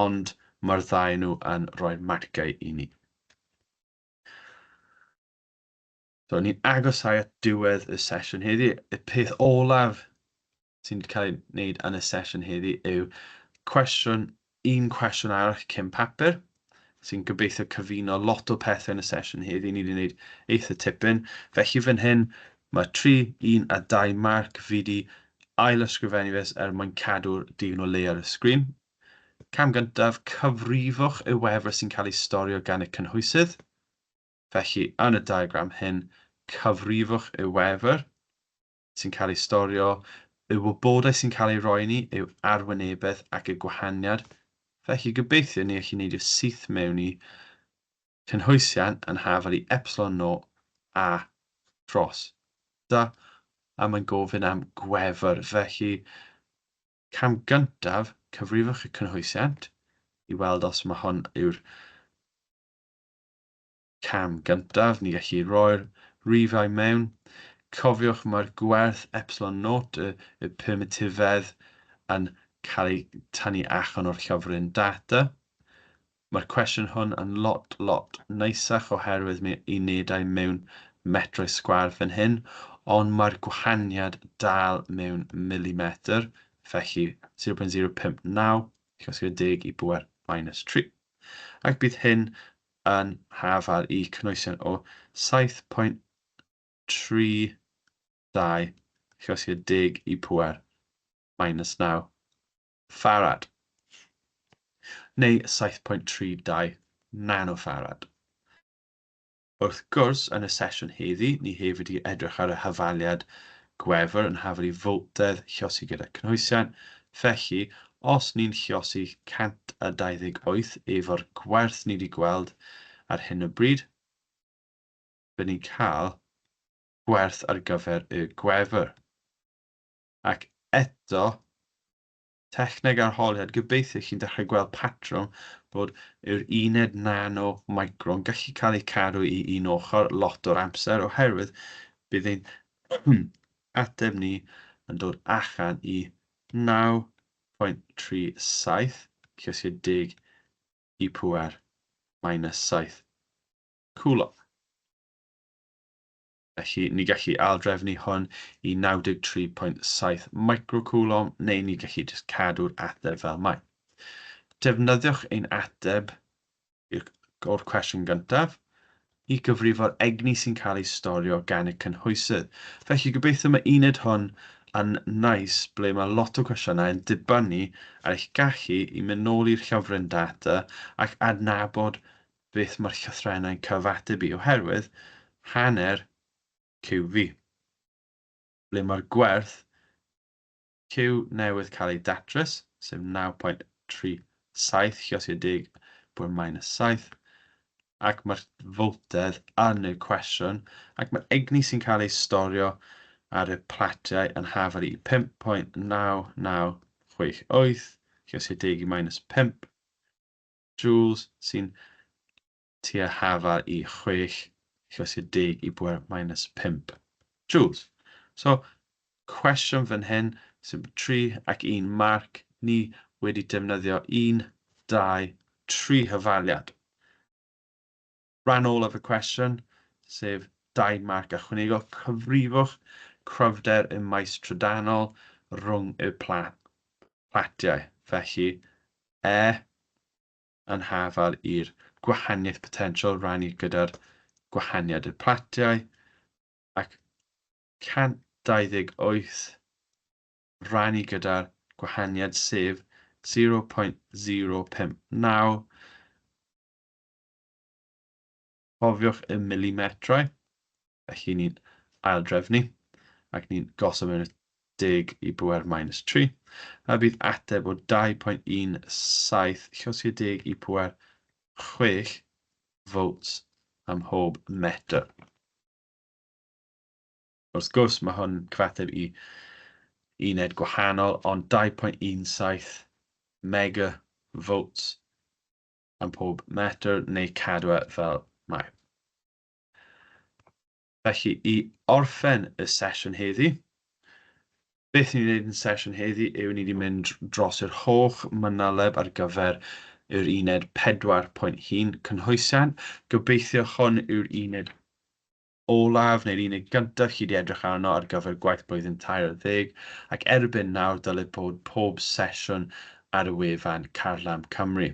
Ond mae'r ddau nhw yn rhoi marciau i ni. So, ni'n agosau at diwedd y sesiwn heddi. Y peth olaf sy'n cael ei wneud yn y sesiwn heddi yw cwestiwn, un cwestiwn arall cyn papur, sy'n gobeithio cyfuno lot o pethau yn y sesiwn heddi. Ni wedi gwneud eitha tipyn. Felly fan hyn, mae 3, 1 a 2 marc fi wedi ail-ysgrifennu fe er mwyn cadw'r digon o le ar y sgrin. Cam gyntaf, cyfrifwch y wefr sy'n cael ei storio gan y cynhwysydd. Felly, yn y diagram hyn, cyfrifwch y wefr sy'n cael ei storio. Y wybodaeth sy'n cael ei roi i ni yw arwynebedd ac y gwahaniad. Felly, gobeithio ni allu neidio syth mewn i cynhwysiant yn hafal i epsilon naught a dros da, a mae'n gofyn am gwefr. Felly, cam gyntaf, cyfrifwch y cynhwysiant i weld os mae hwn yw'r cam gyntaf. Ni gallu roi'r rifau mewn. Cofiwch mae'r gwerth epsilon naught, y permitifedd, yn cael ei tynnu allan o'r llyfryn data. Mae'r cwestiwn hwn yn lot, lot neisach oherwydd mae unedau mewn metrau sgwâr fan hyn, ond mae'r gwahaniad dal mewn milimetr, felly 0.059 lluosgi 10 i bŵer minus 3. Ac bydd hyn yn hafal i cynhwysion o 7.32 lluosio 10 i pŵer minus 9 farad, neu 7.32 nanofarad. Wrth gwrs, yn y sesiwn heddi, ni hefyd wedi edrych ar y hafaliad gwefr yn hafal i foltedd lluosi gyda cynhwysiant. Felly, os ni'n lluosi 128 efo'r gwerth ni wedi gweld ar hyn o bryd, byddwn ni'n cael gwerth ar gyfer y gwefr. Ac eto, techneg arholiad, gobeithio chi'n dechrau gweld patrwm bod yr uned nano micro yn gallu cael ei cadw i un ochr lot o'r amser oherwydd bydd ein ateb ni yn dod allan i 9.37 lluosio 10 i pŵer minus 7 coulomb. Felly ni gallu aildrefnu hwn i 93.7 microcoulomb, neu ni gallu jyst cadw'r ateb fel mae. Defnyddiwch ein ateb o'r cwestiwn gyntaf i gyfrifo'r egni sy'n cael ei storio gan y cynhwysydd. Felly gobeithio mae uned hwn yn nice ble mae lot o cwestiynau yn dibynnu ar eich gallu i mynd nôl i'r llyfryn data ac adnabod beth mae'r llythrennau'n cyfateb i, oherwydd hanner QV, ble mae'r gwerth Q newydd cael ei datrys, sef 9.37 lluosio 10 pŵer minus 7, ac mae'r foltedd yn y cwestiwn, ac mae'r egni sy'n cael ei storio ar y platiau yn hafal i 5.9968 lluosio 10 i minus 5 joules, sy'n tua hafal i 6 lluosio 10 i bwer minus 5 joules. So, cwestiwn fan hyn, sy'n 3 ac 1 marc, ni wedi defnyddio 1, 2, 3 hyfaliad. Rhan olaf y cwestiwn, sef 2 marc ychwanegol, cyfrifwch cryfder y maes trydanol rhwng y platiau. Felly, E yn hafal i'r gwahaniaeth potensial rannu gyda'r gwahaniad y platiau, ac 128 rannu gyda'r gwahaniad sef 0.059. Cofiwch y milimetrau, felly ni'n aildrefnu ac ni'n gosod mewn y 10 i bwer minus 3, a bydd ateb o 2.17 lluosio 10 i pwer 6 volts am mhob metr. Wrth gwrs, mae hwn cyfateb i uned gwahanol, ond 2.17 megavolts am pob metr, neu cadw e fel mae. Felly, i orffen y sesiwn heddi, beth ni'n gwneud yn sesiwn heddi yw ni wedi mynd dros yr holl manyleb ar gyfer yr uned 4.1 cynhwysiant. Gobeithio hwn yw'r uned olaf neu'r uned gyntaf chi wedi edrych arno ar gyfer gwaith blwyddyn 13, ac erbyn nawr dylai bod pob sesiwn ar y wefan Carlam Cymru.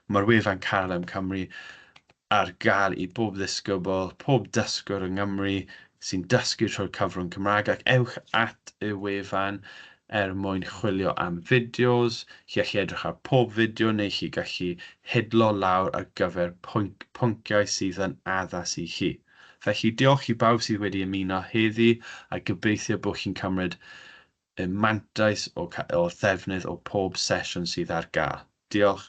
Mae'r wefan Carlam Cymru ar gael i bob ddisgybl, pob dysgwr yng Nghymru sy'n dysgu trwy'r cyfrwng Cymraeg, ac ewch at y wefan er mwyn chwilio am fideos. Chi gallu edrych ar pob fideo neu chi gallu hidlo lawr ar gyfer pynciau sydd yn addas i chi. Felly diolch i bawb sydd wedi ymuno heddi, a gobeithio bod chi'n cymryd y mantais o ddefnydd o pob sesiwn sydd ar gael. Diolch.